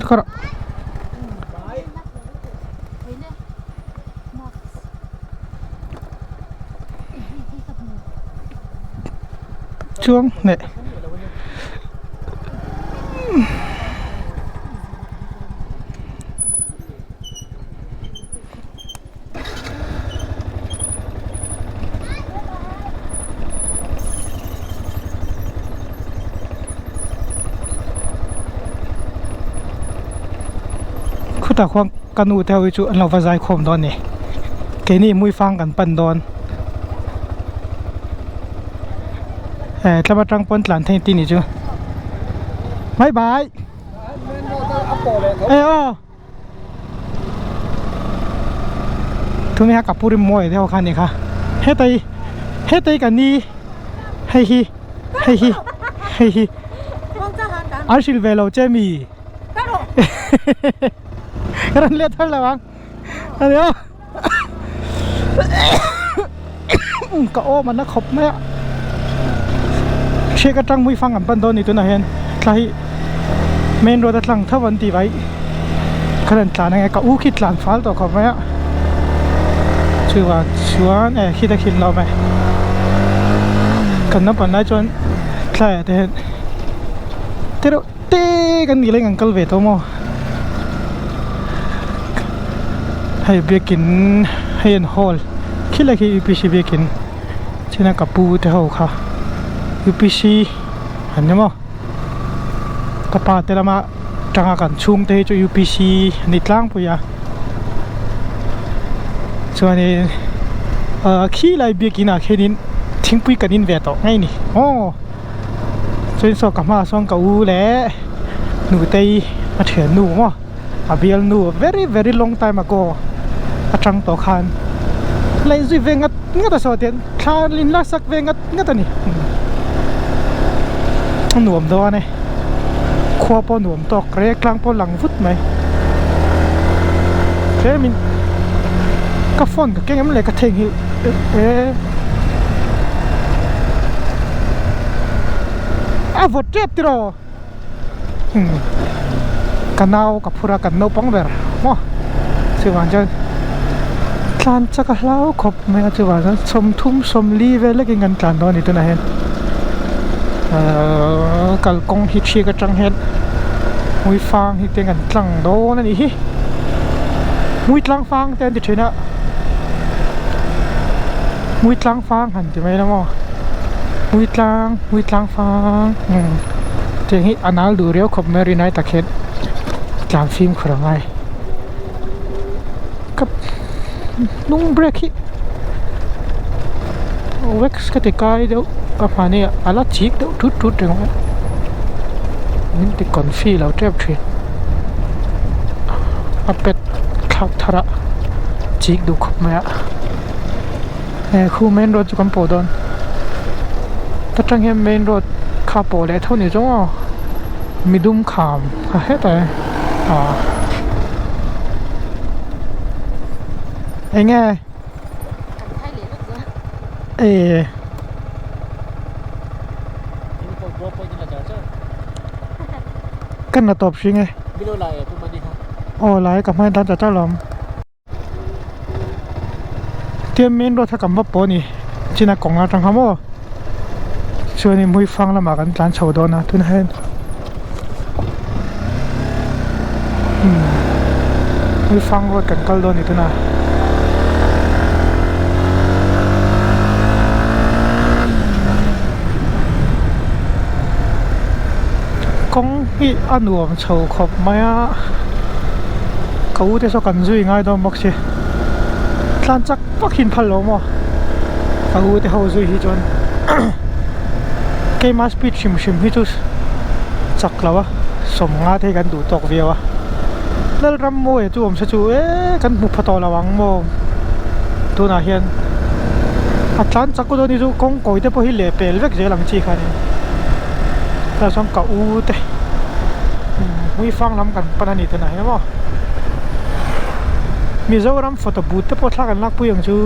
Kar chuang leh Khutah khuan ka nu te ho hi chu an lo va zai khawm dawn a ni keini Muifang kan pan dawn eh tlem atang pawn tlan thei tih ni chu bye bye eh aw. Tuni kha kapuri mawi deuh kha a ni kha hetai hetai ka ni hei hi hei hi hei hi an hrilh ve lo che mi ka rawn let thar lo ang ani aw ka awm a na khawp mai a hriak atang mui fang an pan dawn a ni tunah hian thla hi main road a tlang tho an tih vai ka rawn tlan ange ka u khi tlan fal tawh khawp mai a chuvang chuan eh khita khi an lo awm e kan naupang lai chuan thlaiah te hian te reuh te kan nih laiin kan kal ve tawh maw hei biakin hei an hall khilai khi upc biakin china ka pu te ho kha upc an ni maw ka pa te lama tanga kan chhung te hi chu upc an ni tlangpui a chuanin ah khilai biakin ah khianin thingpui kan in ve tawh ngei a ni aw. Chuan saw ka hmaah sawn ka u leh nutei a thiannu maw a bialnu very very long time ago atang tawh khan la inzui ve ngat ngat a saw tiang thla in la sak ve ngat ngat a ni. A nuam dawn e khua pawh nuam tawk rek tlang pawh lang vut mai tlemin ka phone ka keng em le ka theihnghilh e a vawt tep tiraw umm ka nau ka phur a kan naupang ber maw chuvang chuan tlan chak a hlau khawp mai a chuvang chuan sawmthum sawmli vel lekin kan tlan dawn a ni tunah hian ahh kalkawng hi thiak atang hian hmui fang hi te kan tlang dawn a nih hi hmui tlang fang te an ti thin a hmui tlang fang han ti mai la maw hmui tlang hmui tlang fang umm tiang hi a nal duh riau khawp mai a rinai tak hian tlan fimkhur a ngai ka hnung brake hi wax ka ti kai deuh ka hmani ah a la chik deuh tut tut reng mai min ti confi lo tep thin a pet thlak thar a chik duh khawp mai a he khu main road chu kan pawh dawn ta tang hian main road kha pawh leh tho ni zawng aw midum kham a hetah hian ah eng nge eh ka na tawp hring e aw lai ka hmai dan ta ta lawm. Tian main road kha kan va pawh a ni chin a kawng atang kha maw chuanin hmuifang lamah kan tlan chho dawn a tunah hian umm hmuifang road kan kal dawn a ni tunah. Kawng hi a nuam chho khawp mai a. Ka u te saw kan zui ngai dawn bawk si tlan chak vak hi an phal lo maw ka u te ho zui hi chuan keima speed hrim hrim hi chu chak lo a sawmnga te hi kan duh tawk viau a Lalrammawia chu awm se chu eee kan hmu pha tawh lo ang maw tunah hian a tlan chak dawn hi chu kawng kawi te pawh hi leh pel vek zel ang chi kha a ni tah chuan ka u te Hmuifang lam kan pan a ni tunah hian maw Mizoram photo booth te pawh thla kan lakpui ang chu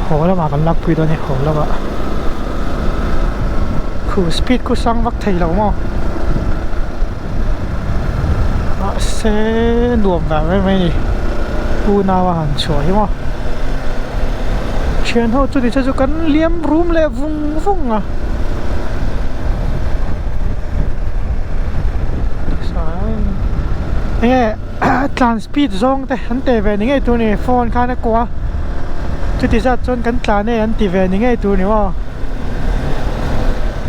haw lamah kan lakpui dawn e haw lamah khu speed khu sang vak thei lo maw mahse nuam ve mai mai a ni unau a han chhuah hi maw thian ho chu ti chu kan liam rum leh vung vung a. Enge tlan speed zawng te an teh ve ni ngei tur ni phone khan a kuah a chuti zat chuan kan tlan e an ti ve ni ngei tur ni maw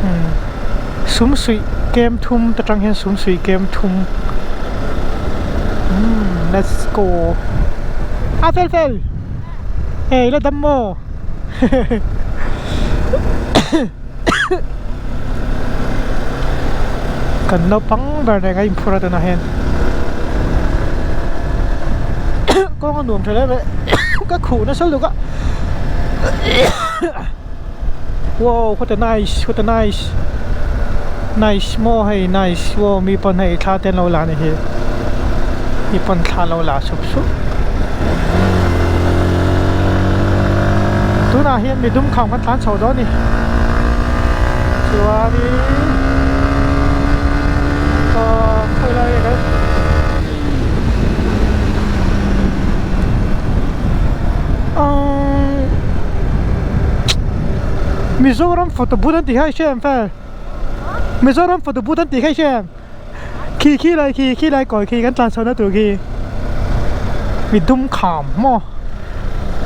umm sum suih kem thum te tang hian sum suih kem thum umm let's go a fel fel hei la dam maw. Kan naupang ber nen kan inphur a tunah hian kawng a nuam tha hle mai ka khuh nasa lutuk a wow what a nice what a nice nice maw hei nice wow mi pawn hei thla te an lo la a ni hi mi pawn thla an lo la sup sup. Tunah hian mi dum kham kan tlan chho dawn a ni chuanin aw khawi lai nge kan aww Mizoram photo booth an tih kha i hria em fel Mizoram photo booth an tih kha i hria em. Khi khi lai khi khi lai kawi khi kan tlan chhohna tur khi mi dum kham maw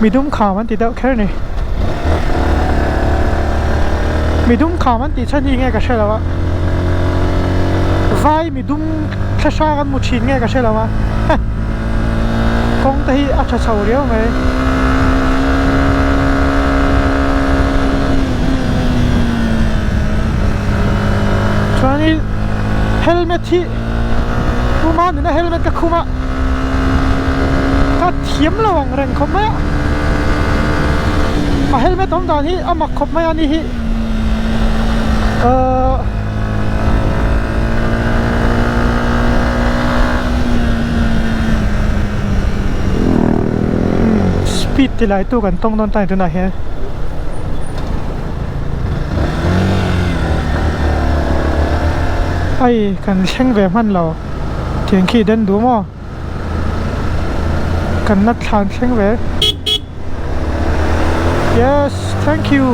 mi dum kham an ti deuh kher a ni mi dum kham an tih chhan hi nge ka hre lo a vai mi dum thla hrang an hmu thin nge ka hre lo a kawng te hi a tha chho riau mai. Chuanin helmet hi tuma nuna helmet ka khum a ka thiam lo ang reng khawp mai a a helmet awm dan hi a mak khawp mai a ni hi. Ahh Speed ti lai tu kan tawng dawn ta ni tunah hian. Ai kan thleng ve hman lo tiang khi den duh maw kan la thlan thleng ve yes thank you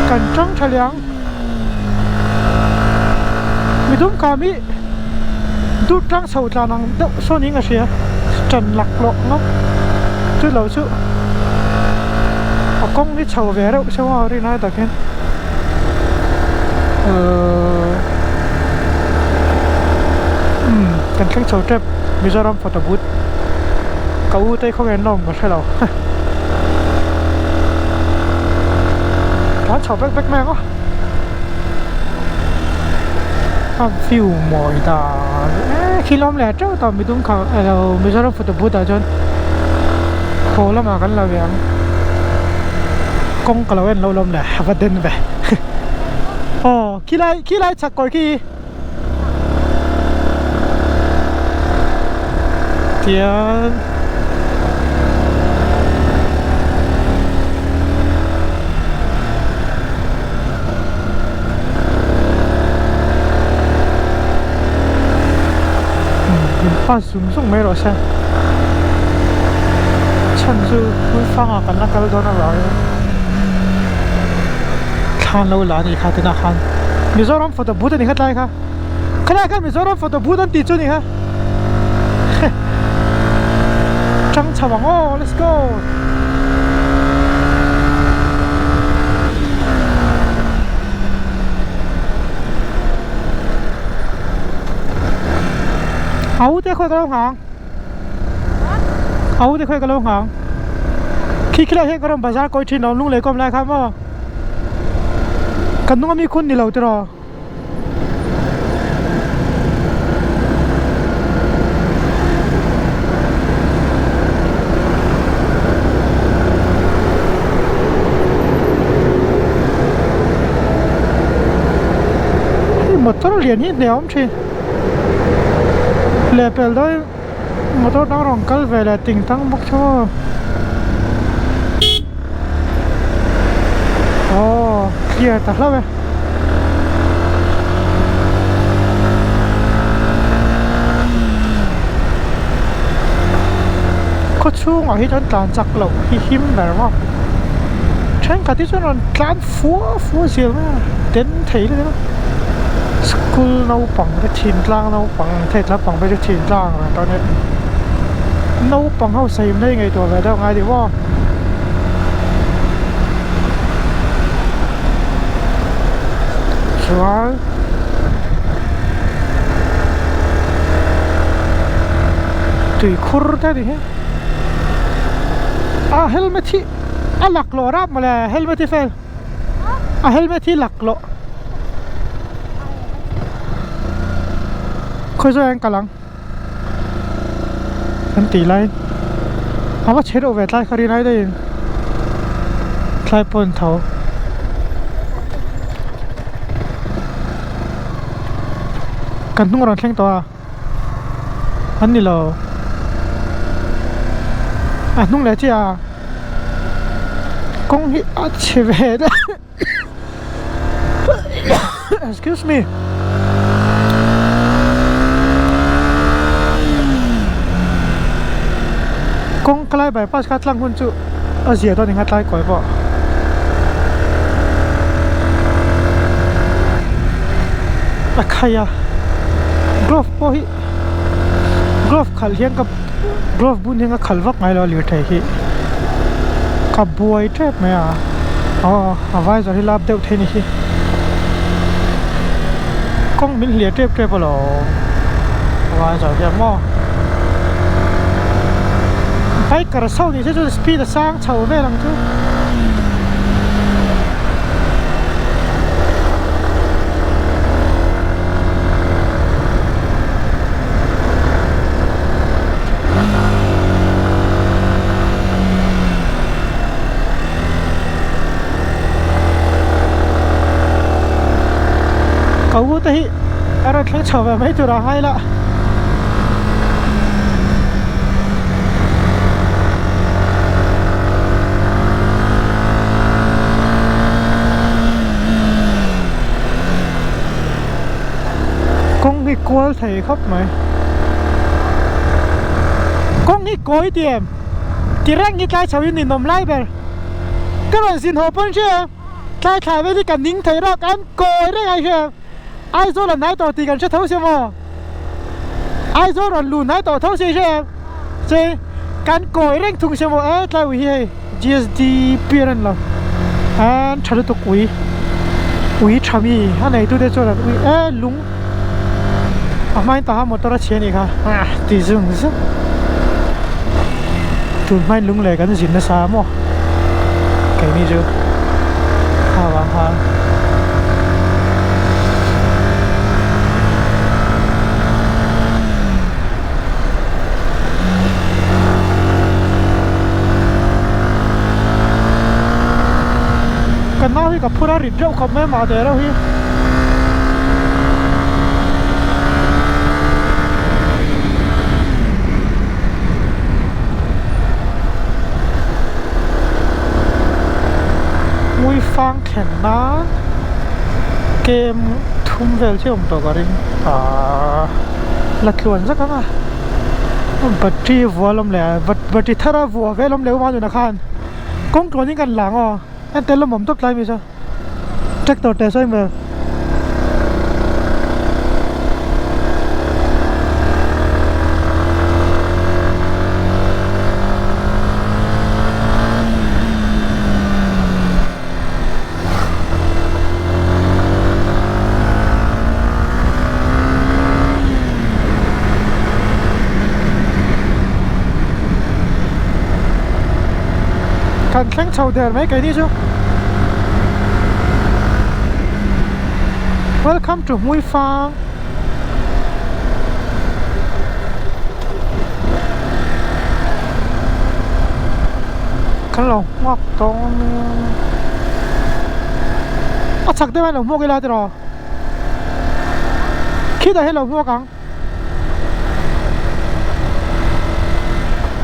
kan tang tha liang midum kam hi dur tlang chho tlan ang deuh sawn in ka hria tan laklawh ngawt chu lo chu a kawng hi chho ve reuh se maw rin ai takin ahh umm kan thleng chho tep Mizoram photo booth ka u te khawnge an la awm ka hre lo tlan chho vek vek mai ang aw a view mawi dan e khi lawm leh teuh tawh midum kha elo Mizoram photo booth ah chuan haw lamah kan la ve ang kawng ka lo en lo lawm leh a va den ve aw khilai khilai chhak kawi khi tian min pass zung zung mai rawh se chhan chu Puifanga kan la kal dawn avangin thlan lo la a nih kha tunah khan Mizoram photo booth a ni kha tlai kha khalai khan Mizoram photo booth an tih chu a ni kha tang chho ang aw let's go a u te khawi ka lo nghang a u te khawi ka lo nghang khi khilai hian ka rawn bazar kawi thin lo lunglei kawm lai kha maw kan hnung ami khun ni lo tiraw. Hei motor lian hi hne a awm thin lehpel dawn motor dang rawn kal ve leh ting tang bawk chu aw clear ta hlauh e. Khaw chhungah hi chuan tlan chak loh hi him ber maw thenkhat hi chuan rawn tlan fua fua zel mai a den thei lutuk a school naupang te thintlang naupang thei naupang phei chu thintlang ang reng tawh a nia naupang ho sawi mai ngaihtuah ve deuh ngai deuh maw. Chuan tui khur te ni hi a helmet hi a laklawh rap mawle helmet hi fel a helmet hi laklawh khawi zawk ah hian kal ang. Kan tih lai a va chhe deuh ve tlai kha rin ai daihin tlai pawh an tho kan hnung a rawn thleng tawh a an ni lo a hnung leh chiah a kawng hi a chhe ve deuh Excuse me. Kawng ka lai bypass kha tlang hun chu a zia dawn eng a tlai kawi pawh. A khai a glove pawh hi glove khalh hian ka glove bun hian ka khalh vak ngai lo a lirthei hi ka buai tep mai a aw. A visor hi lap deuh thei ni hi kawng min hliah tep tep alawm visor hian maw biker so ni se chu speed a sang chho vel ang chu. Ka u te hi a rawn thleng chho ve mai tur a ngai la. Kawng hi kual thei khawp mai. Kawng hi kawi ti em? Ti reng hi tlai chho in ninawm lai ber. Ka rawn zin haw pawn hria tlai thlai vel hi ka ning thei rawk an kawi reng ai hria. Aizawl a hnai tawh tih kan hre tho sia maw? Aizawl rawn luh hnai tawh tho sia i hria em? Che kan kawi reng thung sia maw? E tlai ui hi hei GSD piar a ni lo. An tha lutuk ui ui tha mi a neitu te chuan an ui e lung a hmain taha motor a chhia a nih kha ti zung zung tun hmain lung leh kan zin nasa maw keini chu kha vang khan. Ka nau hi ka phur a rit reuh khawp mai mah teh reuh hi. Mui fang thlen nan kem thum vel chiah awm tawh ka ring ahh la tluan zak ang a battery vuah lawm leh battery thar a vuah vel awm leh uma nuna khan kawng tluan in kan lang aw en tel awm tawp tlai mi saw. Tractor te sawi hmel. Kan thleng chho der mai keini chu. Welcome to Hmuifang. Kan lo hmuak tawng a chak deuh a lo hmuak ila tiraw khitah hian lo hmuak ang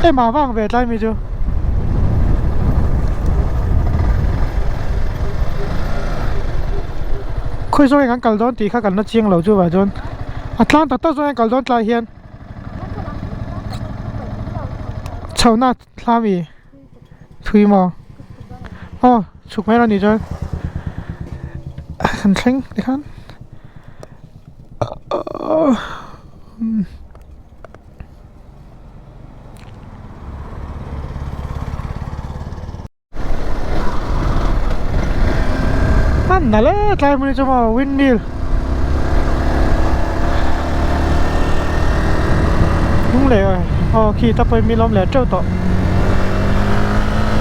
Ema vang ve tlai mi chu. Khawi zawng in kan kal dawn tih kha kan la chiang lo chu vah chuan a tlang tak tak zawng in kal dawn tlai hian chhohna thla mi thui maw aw chhuk mai lo ni chuan kan thleng tikhan A nalh e tlai hmun hi chu maw windmill hnung leh aw khi ta pawhin mi lawm leh teuh tawh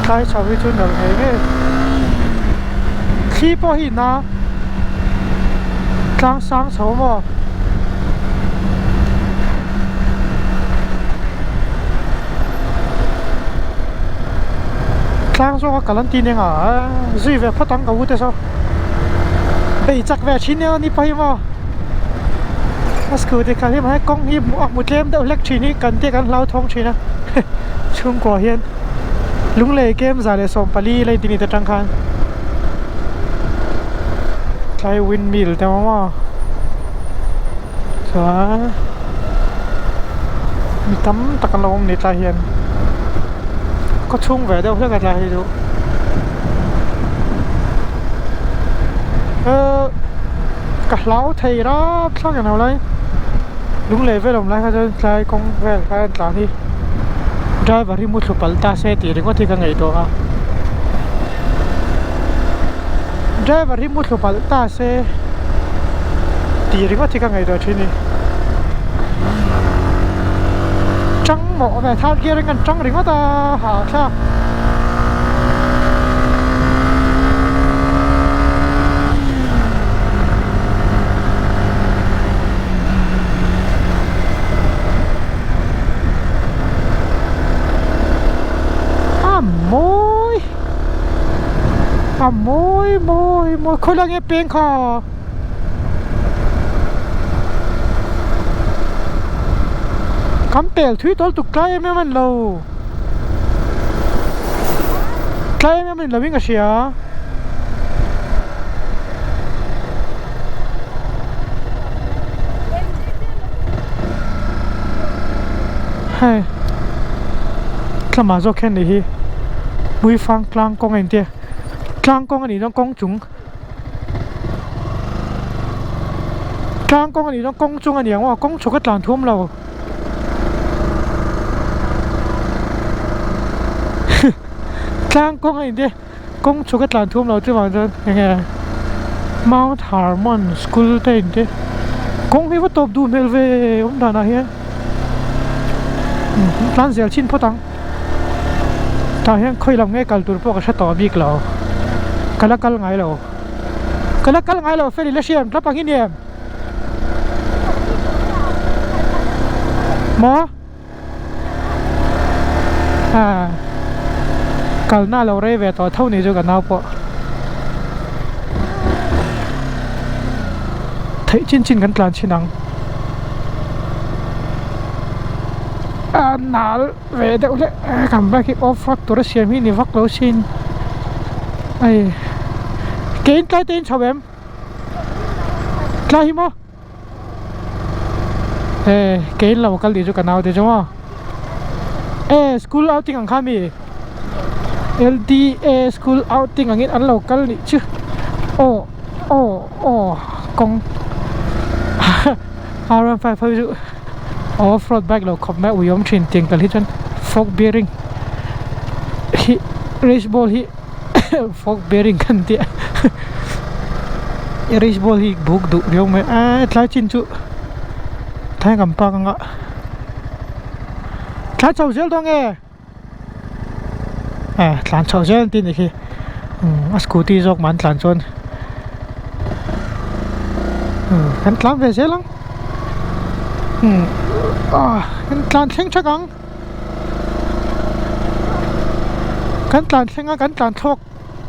tlai chho hi chu nalh ngei ngei thli pawh hi na tlang sang chho maw. Tlang zawk a kal an ti nen a zui ve phawt ang ka u te saw bei chak ve thin nia ni pawh hi maw a scooty khalh hi mahse kawng hi a hmu tlem deuh hlek thin hi kan te kan hlauthawng thin a chhungkua hian Lunglei kem 114 la inti ni te tang khan tlai windmill te awm a chuan mi tam tak an lo awm ni tlai hian khaw chhung ve deuh hlek a tlai hi chu ehh ka hlau thei rap thlak englo lai Lunglei vel awm lai kha chuan tlai kawng vel kha an tlan hi driver hi mu thlu palh ta se tih ringawt hi ka ngaihtuah a driver hi mu thlu palh ta se tih ringawt hi ka ngaihtuah thin a ni tang mawh ve third gear in kan tang ringawt a hahthlak. A mawi a mawi mawi mawi khawi lai nge peng kha. Kan pel thui tawl tuk tlai em em a ni lo. Tlai em em a ni lo in ka hria. Hei tlamah zawk hian nih hi Muifang tlang kawng a intia tlang kawng a nih chuan kawng chung tlang kawng a nih chuan kawng chung a ni ang aw kawng chhuk a tlan thum lo tlang kawng a intia kawng chhuk a tlan thum lo chuvang chuan eng nge Mount Hermon school te in te kawng hi va tawp duh hmel ve awm danah hian tlan zel chin phawt ang tah hian khawi lam nge kal tur pawh ka hre tawh bik lo ka la kal ngai lo ka la kal ngai lo fel ila hriam tlap ang i ni em maw. A kalna lo rei ve tawh tho ni chu ka nau pawh theih chin chin kan tlan chhin ang a nal ve deuh hlek kan bike hi off road tur a siam hi ni vak lo sin hei kein tlai te in chho em tlai hi maw. E kein lo kal tih chu ka nau te chu maw e school outing ang kha mi L_D_A school outing angin an lo kal nih chu aw aw aw kawng R15 ho chu off road bike lo khawp mai a uiawm thin tiang kal hi chuan fork bearing hi race ball hi. Fork bearing kan tih a race ball hi buk duh riau mai a tlai chin chu tlai kan park anga tlai chho zel dawn nge eh tlan chho zel an tih anih khi umm a scooty zawk mah an tlan chuan umm kan tlan ve zel ang umm ah kan tlan thleng thak ang. Kan tlan thleng a kan tlan thlawk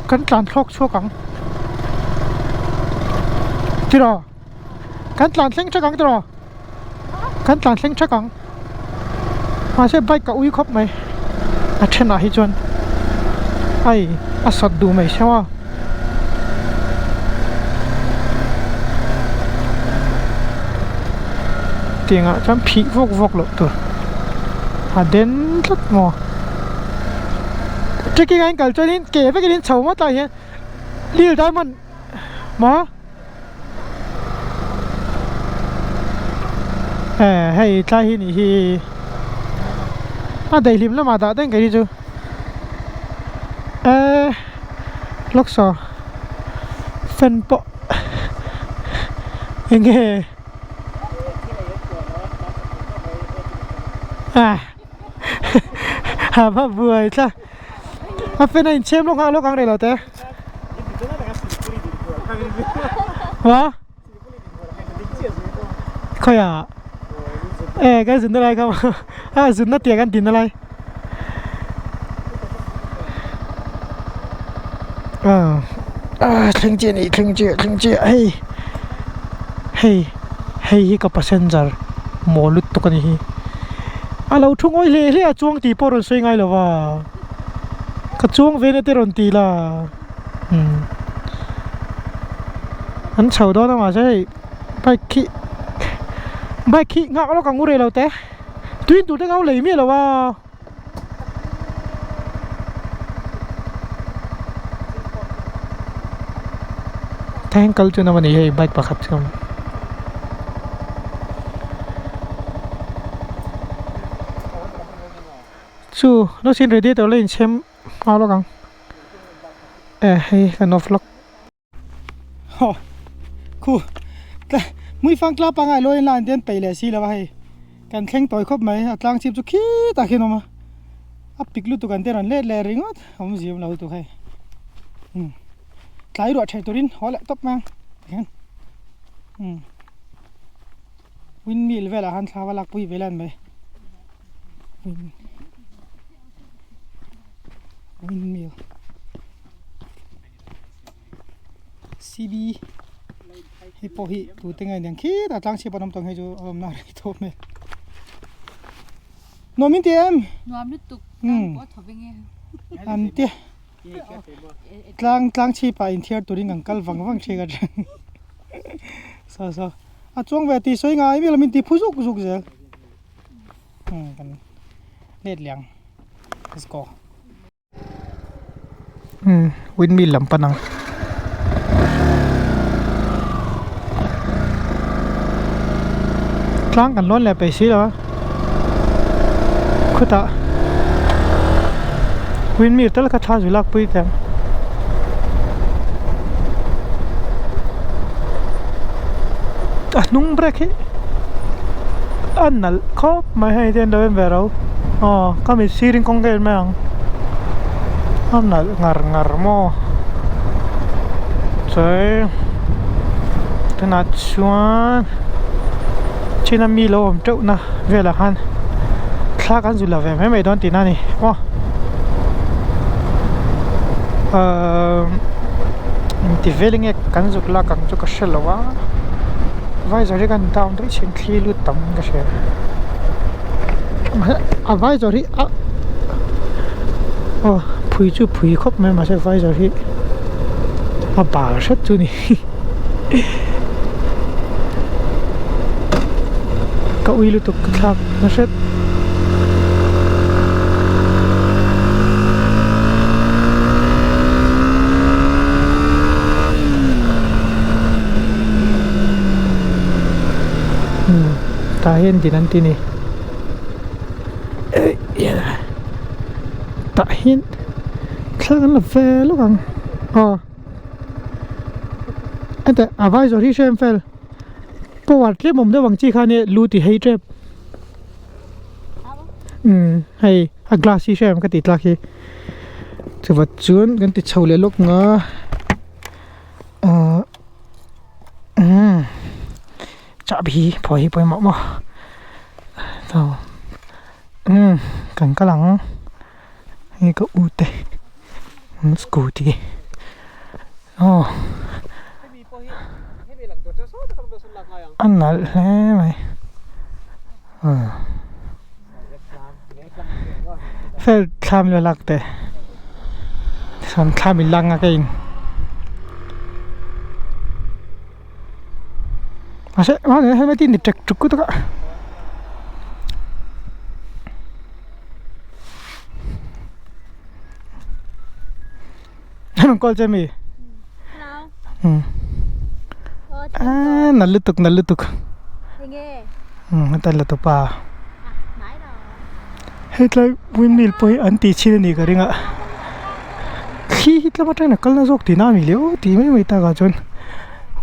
kan tlan thlawk chhuak ang tiraw kan tlan thleng thak ang tiraw kan tlan thleng thak ang mahse bike ka ui khawp mai a thenah hi chuan ai a sawt duh mai sia maw. Tiangah chuan phih vawk vawk loh tur a den tlat maw trekking a in kal chuanin ke vekin in chho ngawt lai hian lil diamond maw eh hei tlai hi nih hi a daihlim lamah dah daih ang kei hi chu eh lawk saw fan pawh eng nge ah ha va buai tla a fan a inchhem lawk nghah lawk ang rei lo te maw khawiah eh kan zunna lai kha a zunna tiang kan tinna lai ah thleng chiah a ni thleng chiah thleng chiah hei hei hei hi ka passenger maw lutuk a ni hi a lo thu ngawi hle hle a chuang tih pawh a rawn sawi ngai lo va ka chuang ve na te rawn ti la. Umm an chho dawn a mahse hei bike khi bike khi nghak lawk ang u rei lo te tui tur te kha lei miah lo a. Thank kal chu na ni hei bike pakhat chu. Chu lo sin radiator la inchhem nghal lawk ang. Eh hei kan off lawk. Haw khu tla mui fang tla pangai lawi line te an peih leh si lo a hei kan thleng tawi khawp mai a tlang chhip chu khitah khian a awm a a pik lutuk an te rawn let leh ringawt awm zim lo lutuk hei umm tlai ruah ṭheh turin haw leh tawp mai ang tikhian umm windmill velah khan thla va lakpui ve la ni mai. Windmill CB hei pawh hi tute nge niang khitah tlang chhip an awm tawh ang hei chu a awmna rei tawh hmel. Nuam in ti em?
Nuam lutuk tlang pawh a thaw veng e.
An ti tlang tlang chhip ah inthiar turin kan kal vang vang thin a saw saw a chuang ve tih sawi ngai miah lo min ti phu zuk zuk zel kan let leh ang let's go. Windmill lam pan ang. Tlang kan lawn leh peih si lo a khutah windmill tal kha thla zui lak pui teh ang. A hnung brake hi a nalh khawp mai hei te an lo en ve ro aw ka mit sirin kawng ka en mai ang a nalh ngar ngar maw chuai tunah chuan china mi lo awm teuh na velah khan thla kan zul lo ve mai mai dawn tihna a ni maw ahh engti vel nge kan zuk lak ang chu ka hre lo a visor hi kan down daih thin thli lut tam ka hria a visor hi a aw phui chu phui khawp mai mahse visor hi a bal hret chu a ni. Ka ui lutuk ka thlak na hret. Tah hian din an ti ni. Tah hian thla kan la ve lawk ang aw. Heta a vai zawh hi hrem fel power tlem awm deuh ang chi khan e lu ti hei tep umm hei a glass hi hrem ka tih tlak hi chuvat chuan kan ti chho leh lawk nga ahh umm chahbi hi phaw hi pawimawh maw umm kan kal ang. Hei ka u te an scooty aw a nalh hle mai fel thlam la lak teh sawn thlam in lak nga ka in mahse helmet hi ni tek tuk tak a. An call che mi a nal lutuk nal lutuk heta la tupa hetlai windmill pawh hi an tih chhin a nih ka ring a thli hi tlem atangin a kal na zawk tihna a ni leh tih mai mai takah chuan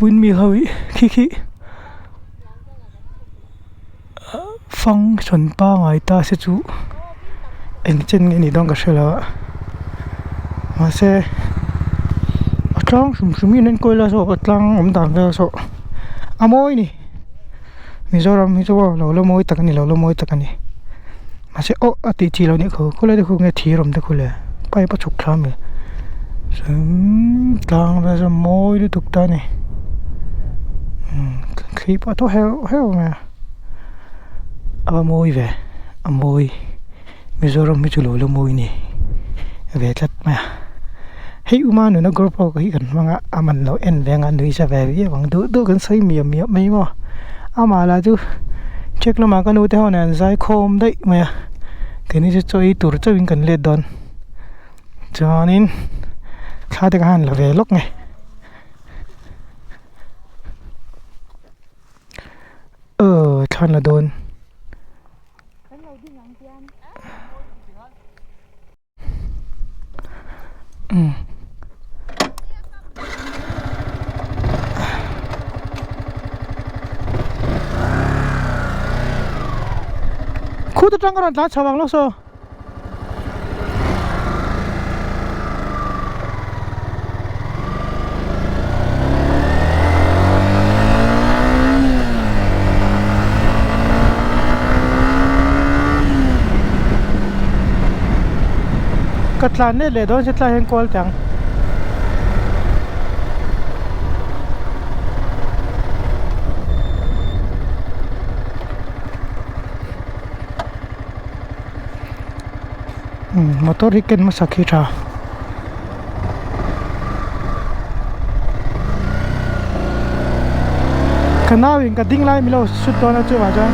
windmill ho hi khi khi function pangai ta se chu eng chen nge nih dawn ka hre lo a mahse a tlang hrim hrim hi an enkawl la saw a tlang awm dan vel saw a mawi a ni Mizoram hi chu aw lo la mawi tak a ni lo la mawi tak a ni mahse aw a tih chi loh nih khaw khawlai te khu nge thir awm te khu le pipe a chhuk thla a mi tlang vel chu a mawi lutuk ta a ni thli pawh a thaw heuh heuh mai a a va mawi ve a mawi Mizoram hi chu lo la mawi ni ve tlat mai a hei uma nuna group ho hi kan hmang a a man lo en ve anga nui za ve viau ang duh duh kan sawi miah miah mai maw amah lah chu check lamah ka nu te ho nen an zai khawm daih mai a keini chu chaw ei tur chauhin kan let dawn chuanin thla te ka han la ve lawk nge. Aw thla an la dawn. Khut atang ka rawn tlan chho ang lo saw. Ka tlan let leh dawn se tlai hian kawl teh ang. Motor hi ken hmasa khi tha. Ka nau in ka ding lai milo sut dawn a chuvah chuan.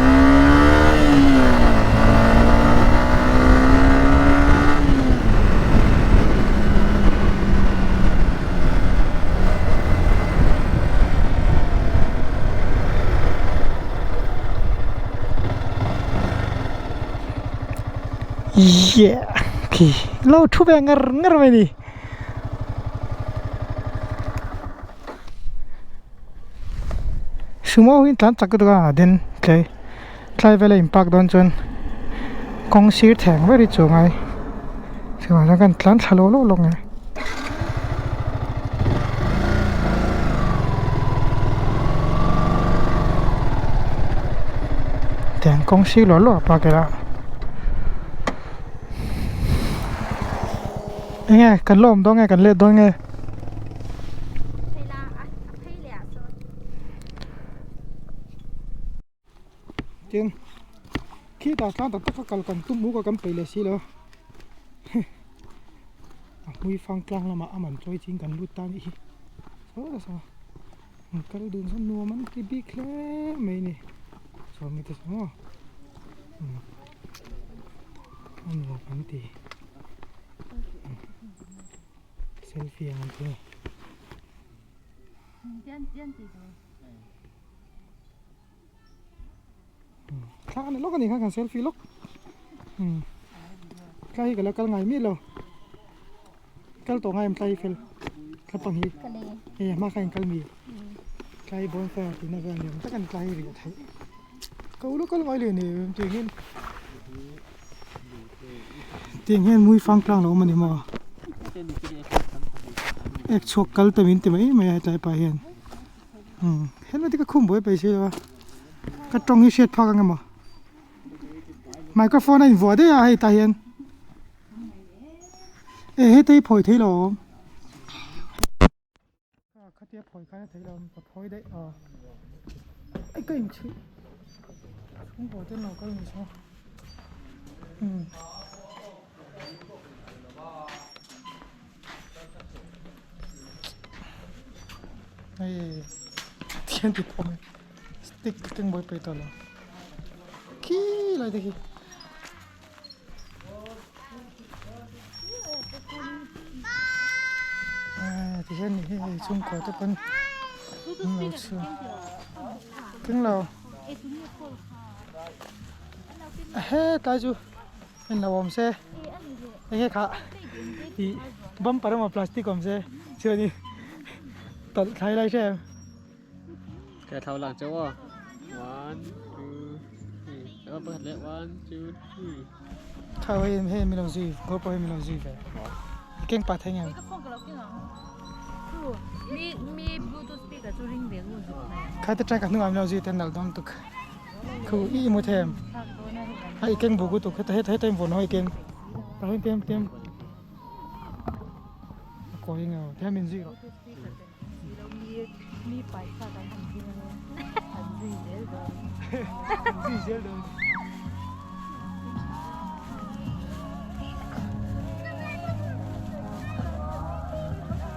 Yeah khi lo thu ve ngar ngar mai ni sumo hi tlan chak lutuk a den tlai tlai vela in park dawn chuan kawng sir theng ber hi chu a ngai chuvang chuan kan tlan thla lawk lawk lawk nge. Tiang kawng sir luah luah a park ila enge kan la awm dawn nge kan let dawn nge. Tin khitah tlang tak tak a kal kan tum uk a kan peih leh si lo a hmui fang tlang lamah a man chawi ching kan lut ta anih hi saw saw an kal dun sawn nuam an ti bik hle mai a ni chuan mite saw maw a nuam an ti selfie ang an ti a ni. Thla a ni lawk a ni kha kan selfie lawk thla hi ka lo kal ngai miah lo kal tawh ngai em thla hi fel thla pang hi hei a hma kha in kal mi thla hi bonfire tihna vel ni awm tak a ni thla hi riah theih ka u lo kal ngai leh ni tiang hian tiang hian mui fang tlang lo awm a ni maw ek chhuak kal te min ti mai mai a hetlai pah hian. Umm helmet hi ka khum buai peih si lo a ka tawng hi hriat phak ang emaw microphone a invuah daih a hei tah hian eh heta hi phawi thei lo a awm khatia phawi khan a thei lo a awm ka phawi daih aw ai ka inchhuih chhungkaw te an lo kal ni saw umm. Hei thian ti tawh mai stick keng buai pei tawh lo khi lai te khi ti hian ni hei chhungkua te pawn an lo chhuak keng lo hetlai chu. En lo awm se enge kha ih bumper emaw plastic awm se chuanin tawlh thlai lai hre em.
Ka thlau lang chauh aw one two three aw pakhat leh one two three.
Thau hei hei min lo zui GoPro hi min lo zui ve i keng pah thei ngem. Kha te tang ka hnungah min lo zui te nalh dawn tuk. Khu i i mu them a i keng buk lutuk heta heta heta in vawn haw i keng tah hian tlem tlem a kawi eng emaw tihian min zui rawh. Zui zel dawn.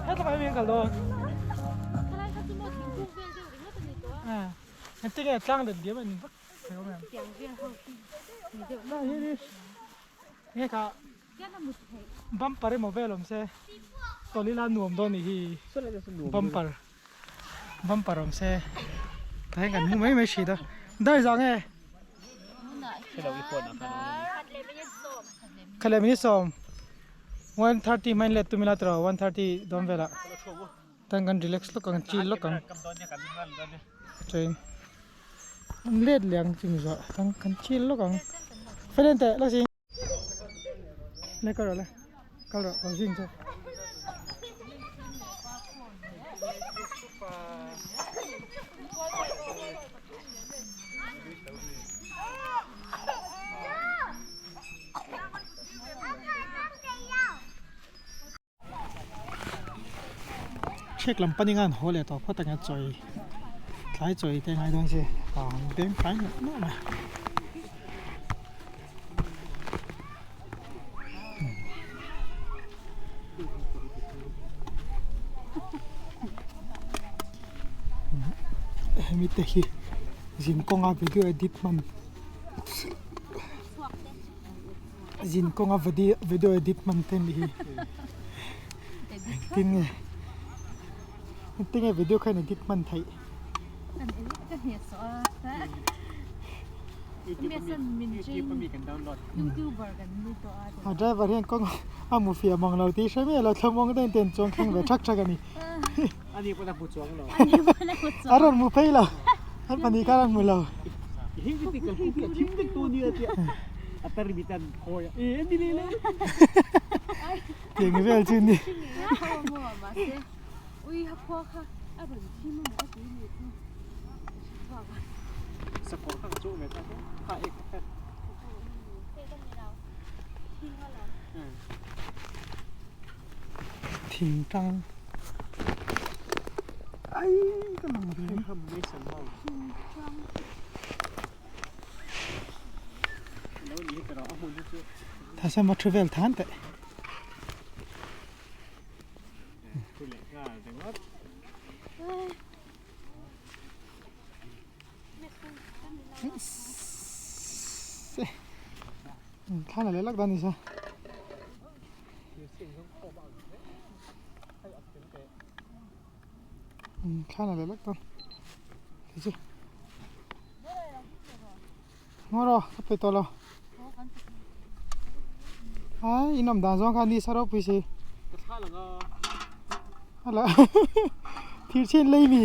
Heta mai min kal dawn. Engtin nge tlang let diam a ni vak thei awm em? Hei hi nge kha bumper emaw vel awm se tawlh ila nuam dawn nih hi bumper bumper awm se tah hian kan mu mai mai hrit a dar zah nge khat leh minute sawm 1:30 hmain let tum ila tiraw 1:30 dawn velah. Tan kan relax lawk ang chill lawk ang train an let leh ang chu mizo tan kan chill lawk ang felen teh la sing le kal rawh le kal rawh kal zing che. Ṭhek lam panin a han haw leh tawh phawt ang a chawi tlai chawi te ngai dawn se vang beng fai nuah nuah mai. Hemi te hi zin kawnga video edit hman zin kawnga video edit hman te anih hi engtin nge engtin nge video kha in edit hman theih. A driver hian kawng a hmu fiah mang lo tih hre miah lo thlamuang deuhin te an chuang thleng ve thak thak a ni.
Ani pawn a hmu chuang lo.
A rawn hmu phei lo. An pahnih khan an hmu lo. Tiang vel chu ni. Thing tang ai ka lang ve ta sa ma thu vel than teh thla la leh lak dan ni sa. Thla la leh lak dawn ti chu ngaw rawh ka pe tawh lo ai in awm dan zawng kha ni sa ropui si hala thir chhin lei mi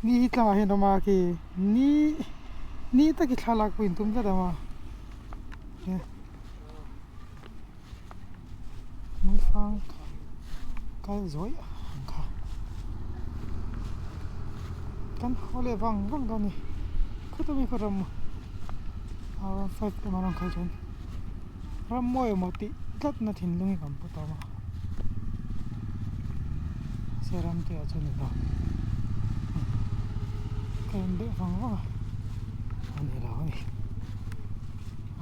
Ni hi tlangah hian awm a khi ni ni tak hi thlalak pawh in tum tlat ang a hmui kal zuai ang kha kan haw leh vang vang dawn a ni khawt ami khaw ram around 5 emaw rawng kha chuan ram mawi emaw tih tlat na thinlung hi kan pu tawh a se ram te ah chuan ni lo ka en deuh vang vang a a ni lo a ni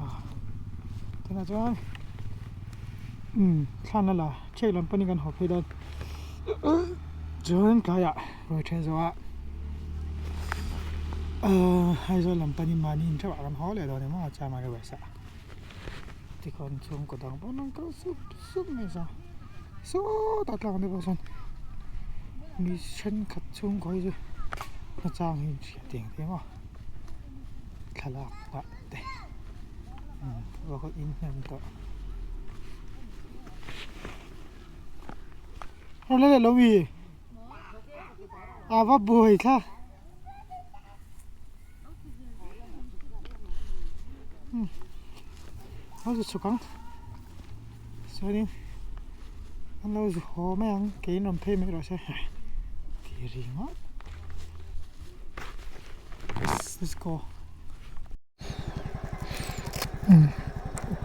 ah tunah chuan umm thlan a la chhiat lam panin kan haw phei dawn chuan tlaiah ruai then zawh ah ahh Aizawl lam panin mahni in theuh ah kan haw leh dawn emaw a chama reuh sa. Tikhan chhungkaw dang pawh an rawn kal sup sup mai sa sawtah tlak ang te pawh sawn mi thenkhat chhungkaw hi chu hmachang hi an hria teng teng a thlalak ah te umm in hnem tawh rawn la leh lo mi a va buai thla. A zu chhuk ang chuanin an lo zu haw mai ang keiin rawn phei mai rawh se tih ringawt let's go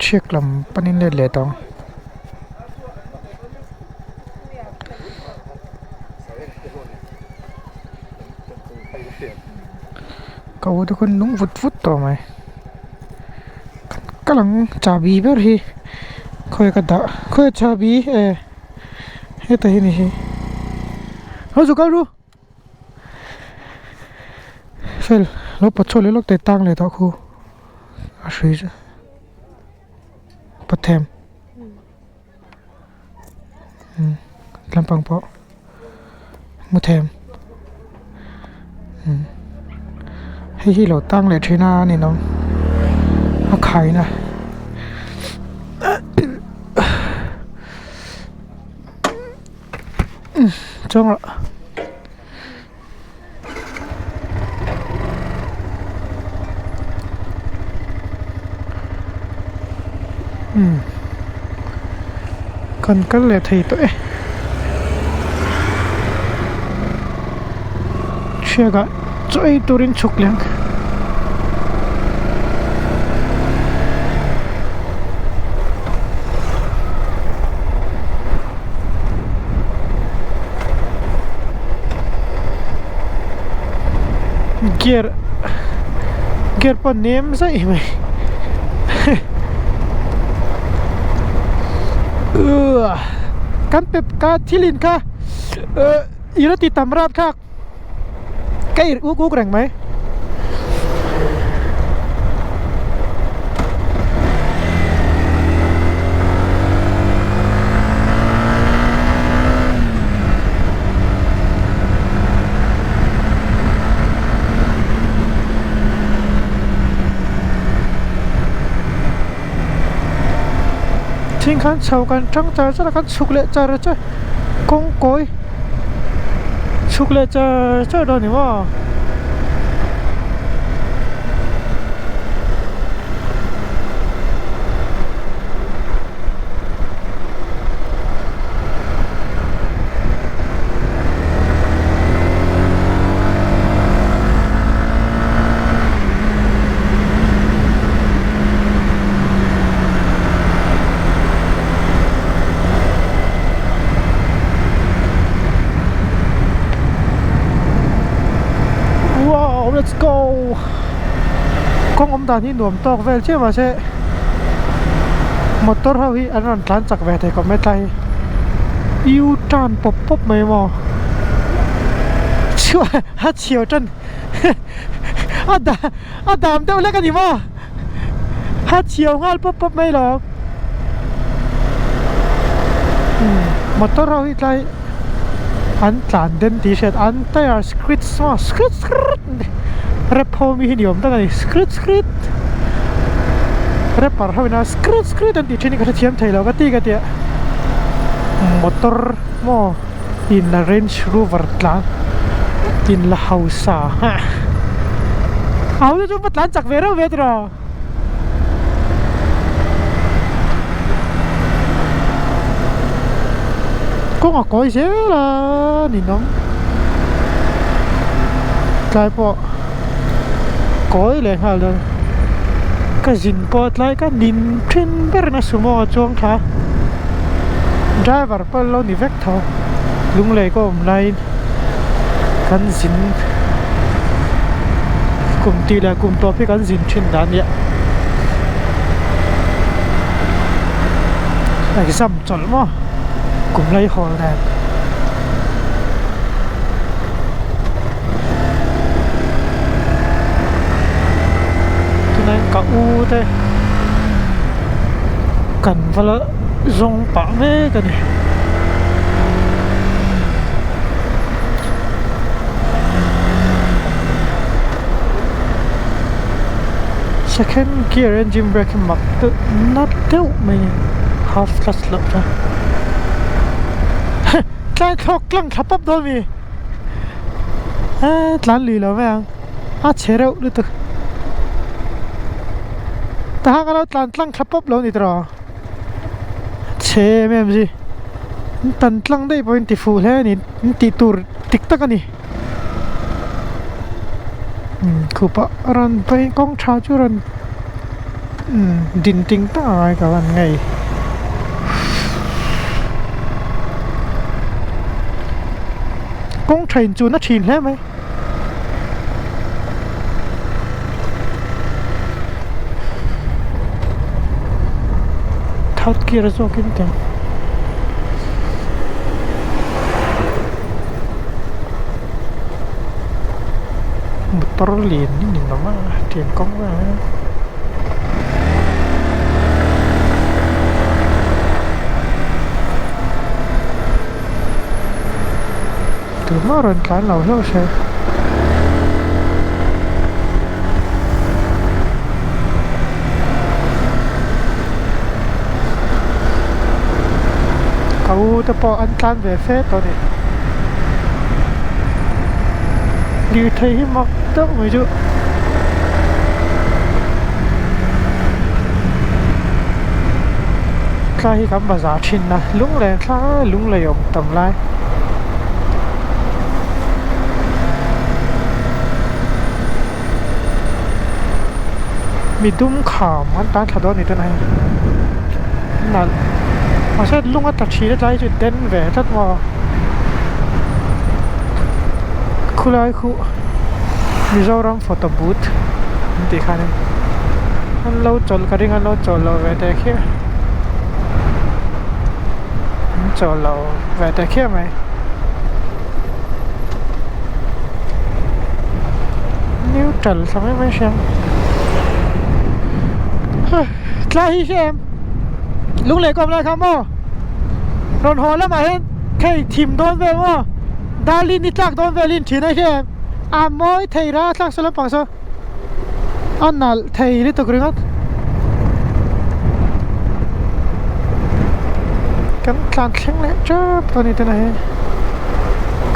thiak lam panin let leh tawh ang. Ka u te khawn nung vut vut tawh mai ka lang chahbi ber hi khawi ka dah khawi chahbi e heta hi ni hi ho chu kal ru fel lo pawt chhuak leh lawk teh tang leh tawh khu a hrui chu pathem. Lampang pawh hmu thei ang hei hi lo tang leh thin a a ninawm a khaina chuang rawh. Umm kan kal leh thei tawh e hriat ah chaw ei turin chhuk leh ang. Gear gear pawh nem zaih mai Kan pe ka thil in kha i la ti tam rap thlak ka irh uk uk reng mai. Thing khan chho kan tang char char a kan chhuk leh char char kawng kawi chhuk leh char char dawn a ni maw. Wow let's go kawng awm dan hi nuam tawk vel chiah mahse motor ho hi an rawn tlan chak ve thei khawp mai tlai hi u turn pawp pawp mai maw chhuah a chhiau tan a dah a dam deuh hlek a ni maw a chhiau nghal pawp pawp mai lo motor ho hi tlai an tlan den tih hriat an tyre screech maw screech screech rep ho mi hi ni awm tak a ni screech screech rapper ho ina screech screech an tih thin hi ka hrethiam thei lo ka ti ka tia motor maw in la Range Rover tlan in la hausa a ho chu va tlan chak ve reuh ve tiraw kawng a kawi zel a ninawm tlai pawh kawi leh nghal dawn ka zin pawh tlai ka nin thin ber in a sumo a chuang tha driver pawh lo ni vek tho lunglei ka awm laiin kan zin kum tih leh kum tawp hi kan zin thin dah a nia exam chawlh maw kum lai hawl nen. Tunah hian ka u te kan va la zawng pah mek a ni. Second gear engine brake hi mak deuh na deuh mai a ni half clutch loh chuan tlai thlawk tlang thla pawp dawn mi. Eee tlan lui lo mai ang a chhe reuh lutuk tahan ka lo tlan tlang thla pawp lo ni tawh chhe em em zui an tan tlang daih pawhin ti fuh hle a ni an tih tur dik tak a ni khupah rawn phei kawng tha chu rawn din ting tak a ngai ka van ngei. Kawng tha in chu na thin hle mai. Third gear zawk in teng. Motor lian hi ni lo a tiang kawng velah hian. Tumah rawn tlan lo hlauh se. Ka u te pawh an tlan ve fe tawh a ni. Lirthei hi mak deuh mai chu. Tlai hi kan bazar thin a lunglen thlai lunglei awm tam lai. Mi dum kham an tan thla dawn ni tuna hei nalh mahse lung a tla thin a tlai chu den ve tlat maw khulai khu Mizoram photo booth an tih khanin an lo chawlh ka ring a an lo chawlh loh ve teh khiah. chawl lo ve teh khiah mai. Neutral thla mai mai hriam tlai hi hria em lunglei kawm lai kha maw rawn haw lamah hian hei thim dawn vel maw darlin hi tlak dawn velin thin a hria em a mawi thei ra thlak saw lampang saw a nalh thei lutuk ringawt kan tlan thleng leh tep tawh a ni tunah hian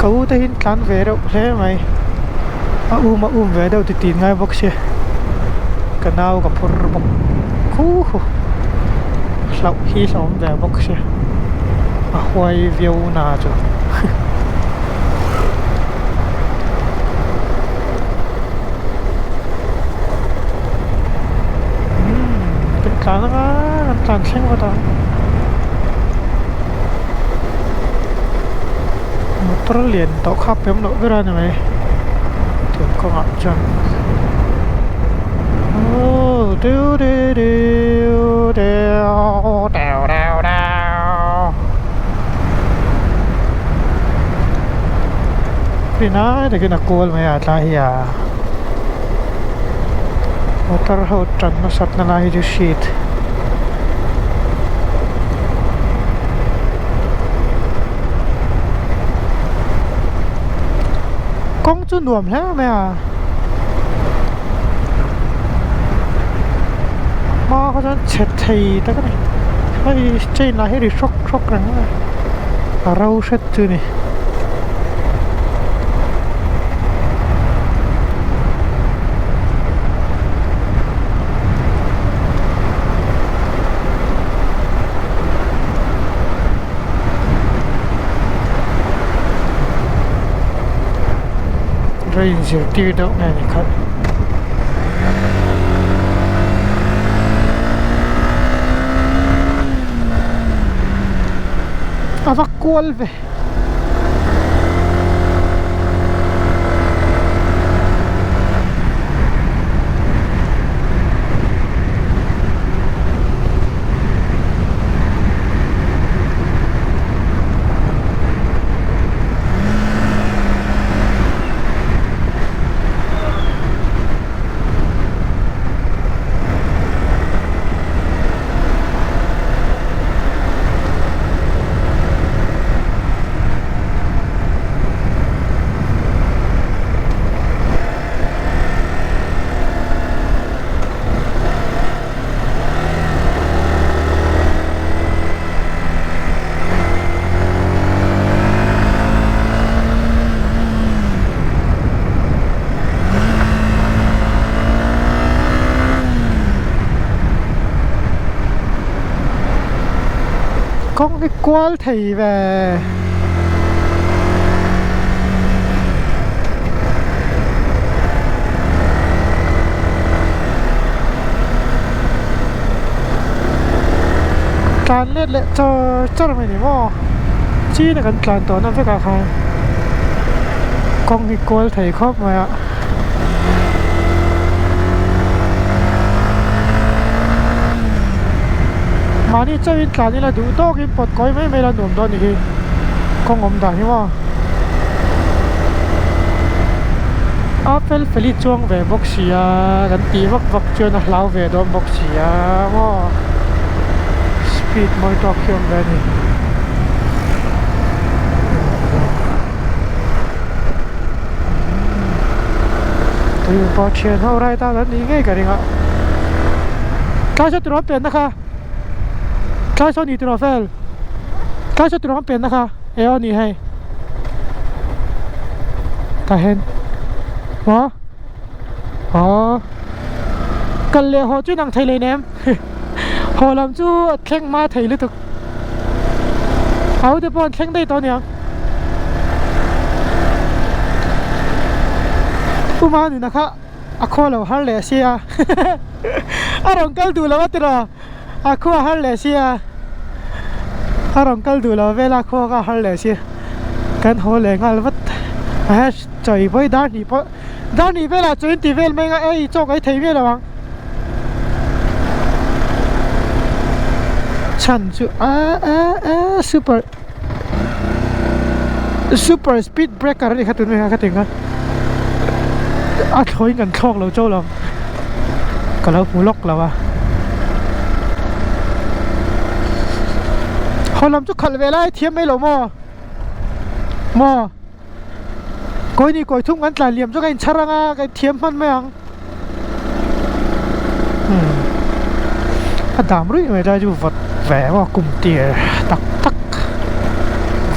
ka u te hi an tlan ve reuh hle mai a um a um ve deuh ti tih ngai bawk sia ka nau ka phur bawk hu hu hlauh hi hlauhawm ve bawk sia a huai viau na chu. Kan tlan anga kan tlan thleng vat a motor lian tawh kha pem loh ber a ni mai tun kawngah chuan aww deu deu deu deu deu deu deu rinai takin a kual mai a tlai hi a motor ho tan nasat na lai hi chu sheet kawng chu nuam hle mai a hma kha chuan chhe thei tak a ni hei chain lah hi ri hrawk hrawk reng mai a ro hret chu a ni. Ka inzirtir deuh nge ni khat. A va kual ve. Kawng hi kual thei ve. Tlan let leh char char mai ni maw chin a kan tlan tawh na vek ah khan kawng hi kual thei khawp mai a. Mahni chauhin tlan ila duh tawkin pawt kawi mai mai la nuam dawn ni hi kawng awm dan hi maw a fel feli chuang ve bawk si a kan tih vak vak chuan a hlau ve dawn bawk si a maw speed mawi tawk hi awm ve a ni. Tui pa thian ho rai tan an nih ngei ka ring a tlai saw tiraw an pianna kha tlai saw ni tiraw fel tlai saw tiraw an pianna kha e aw ni hei tah hian maw aw kal leh haw chu inang thei leh nem haw lam chu a thleng hma thei lutuk au te pawh an thleng daih tawh aniang Puma nuna kha a khaw lo har leh sia a rawn kal duh lo a tiraw a khua har leh sia a rawn kal duh lo vel a khua kha har leh sia kan haw leh nghal vat a chawi vawi dar hnih pawh dar hnih velah chawi in ti vel mai ang a ei chawk ei thei miah lo ang chhan chu a a a super. Super speed breaker ani kha tun mai kha ka ti ang a a thlawin kan thlawk lo chauh lo ka lo hmu lawk lo a haw lam chu khalh ve lai thiam mai lo maw maw kawi ni kawi thum kan tlan liam chu ka inchhar anga ka inthiam hman mai ang a dam ruih mai lai chu vawt ve maw kum tir tak tak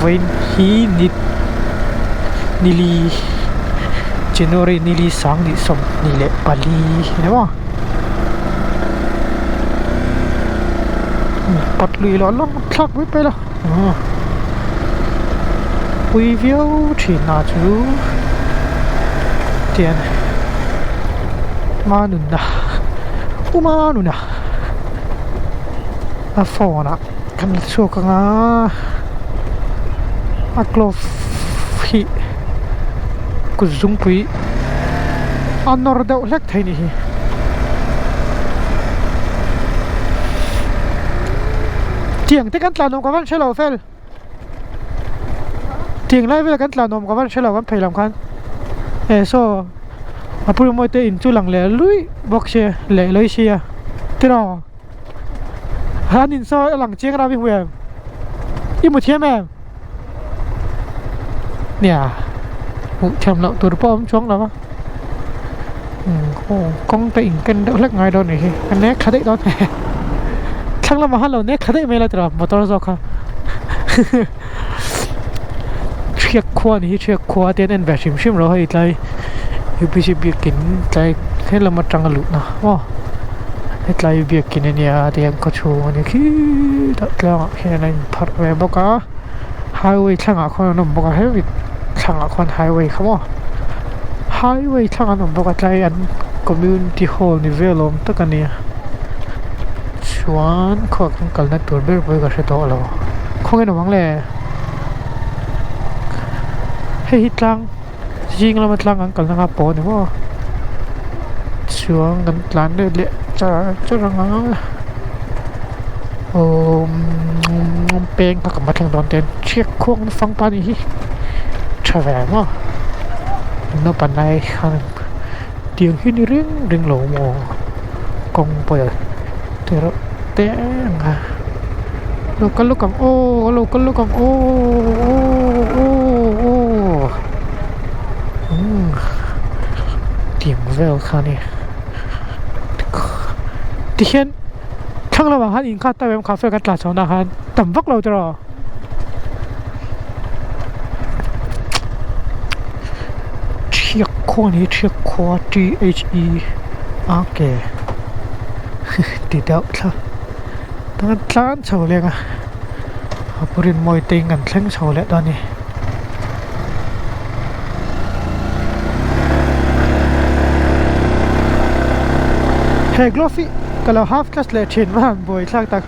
vawiin hi ni nili January nili sang 24 ni maw pat lui lo lawng thlak mai mai la pui viau thin a chu tian manunna u manunna a phone ah kan la chhuak ang a a glove hi kut zungpui a nawr deuh hlek thei a nih hi. Tiang te kan tlan awm ka van hre lo fel tiang lai vel kan tlan awm ka van hre lo kan phei lam khan e saw a pui mawi te in chu lang leh luih bawk sia leh lawi sia tiraw an in saw a lang chiang ram i hmu em i hmu thiam em nia hmuh thiam loh tur pawh a awm chuang lo a. Kawng te in ken deuh hlek ngai dawn nih hi a nek thla daih dawn thlang lamah khan lo nek thla daih mai la tiraw motor zawk kha thiak khua ni hi thiak khua te an en ve hrim hrim lo hei tlai U P C biakin tlai helam atanga luhna maw hetlai biakin ania tihian khawchhung a ni khitah tlangah khian a inpharh ve bawk a highway thlangah khuan an awm bawk a hemi thlangah khuan highway kha maw highway thlang an awm bawk a tlai an community hall ni vel awm tak a nia chuan khaw kan kalna tur ber pawh hi ka hre tawh lo khawnge awm ang le hei hi tlang zing lama tlang an kalna kha pawh a ni maw chuan kan tlan let leh char char ang a umm peng kha ka hma thleng dawn ten thiak khuang fang pa nih hi tha ve maw naupang lai khan tiang hi ni reng reng lo maw kawng pawh te reuh te ang a lo kal lawk ang aw lo kal lawk ang aw aw aw aw umm tiang vel kha a ni tikhian thlang lamah khan in kha tam em cafe kan tlan chhoh na khan tam vak lo tiraw. Thiak khua ni thiak khua T H E A K ti deuh thla tan tlan chho leng a a pu rinmawi te in kan thleng chho leh dawn a ni. He glove hi ka lo half class leh thin va han buai thlak tak.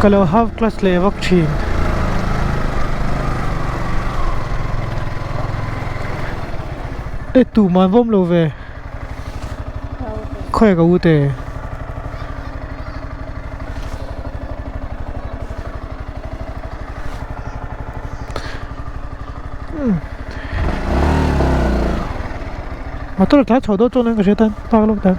Ka lo half class leh vak thin. E tumah an vawm lo ve. Khawi ka u te. Motor a tlai chho dawn chuan ka hria tan park lawk tan.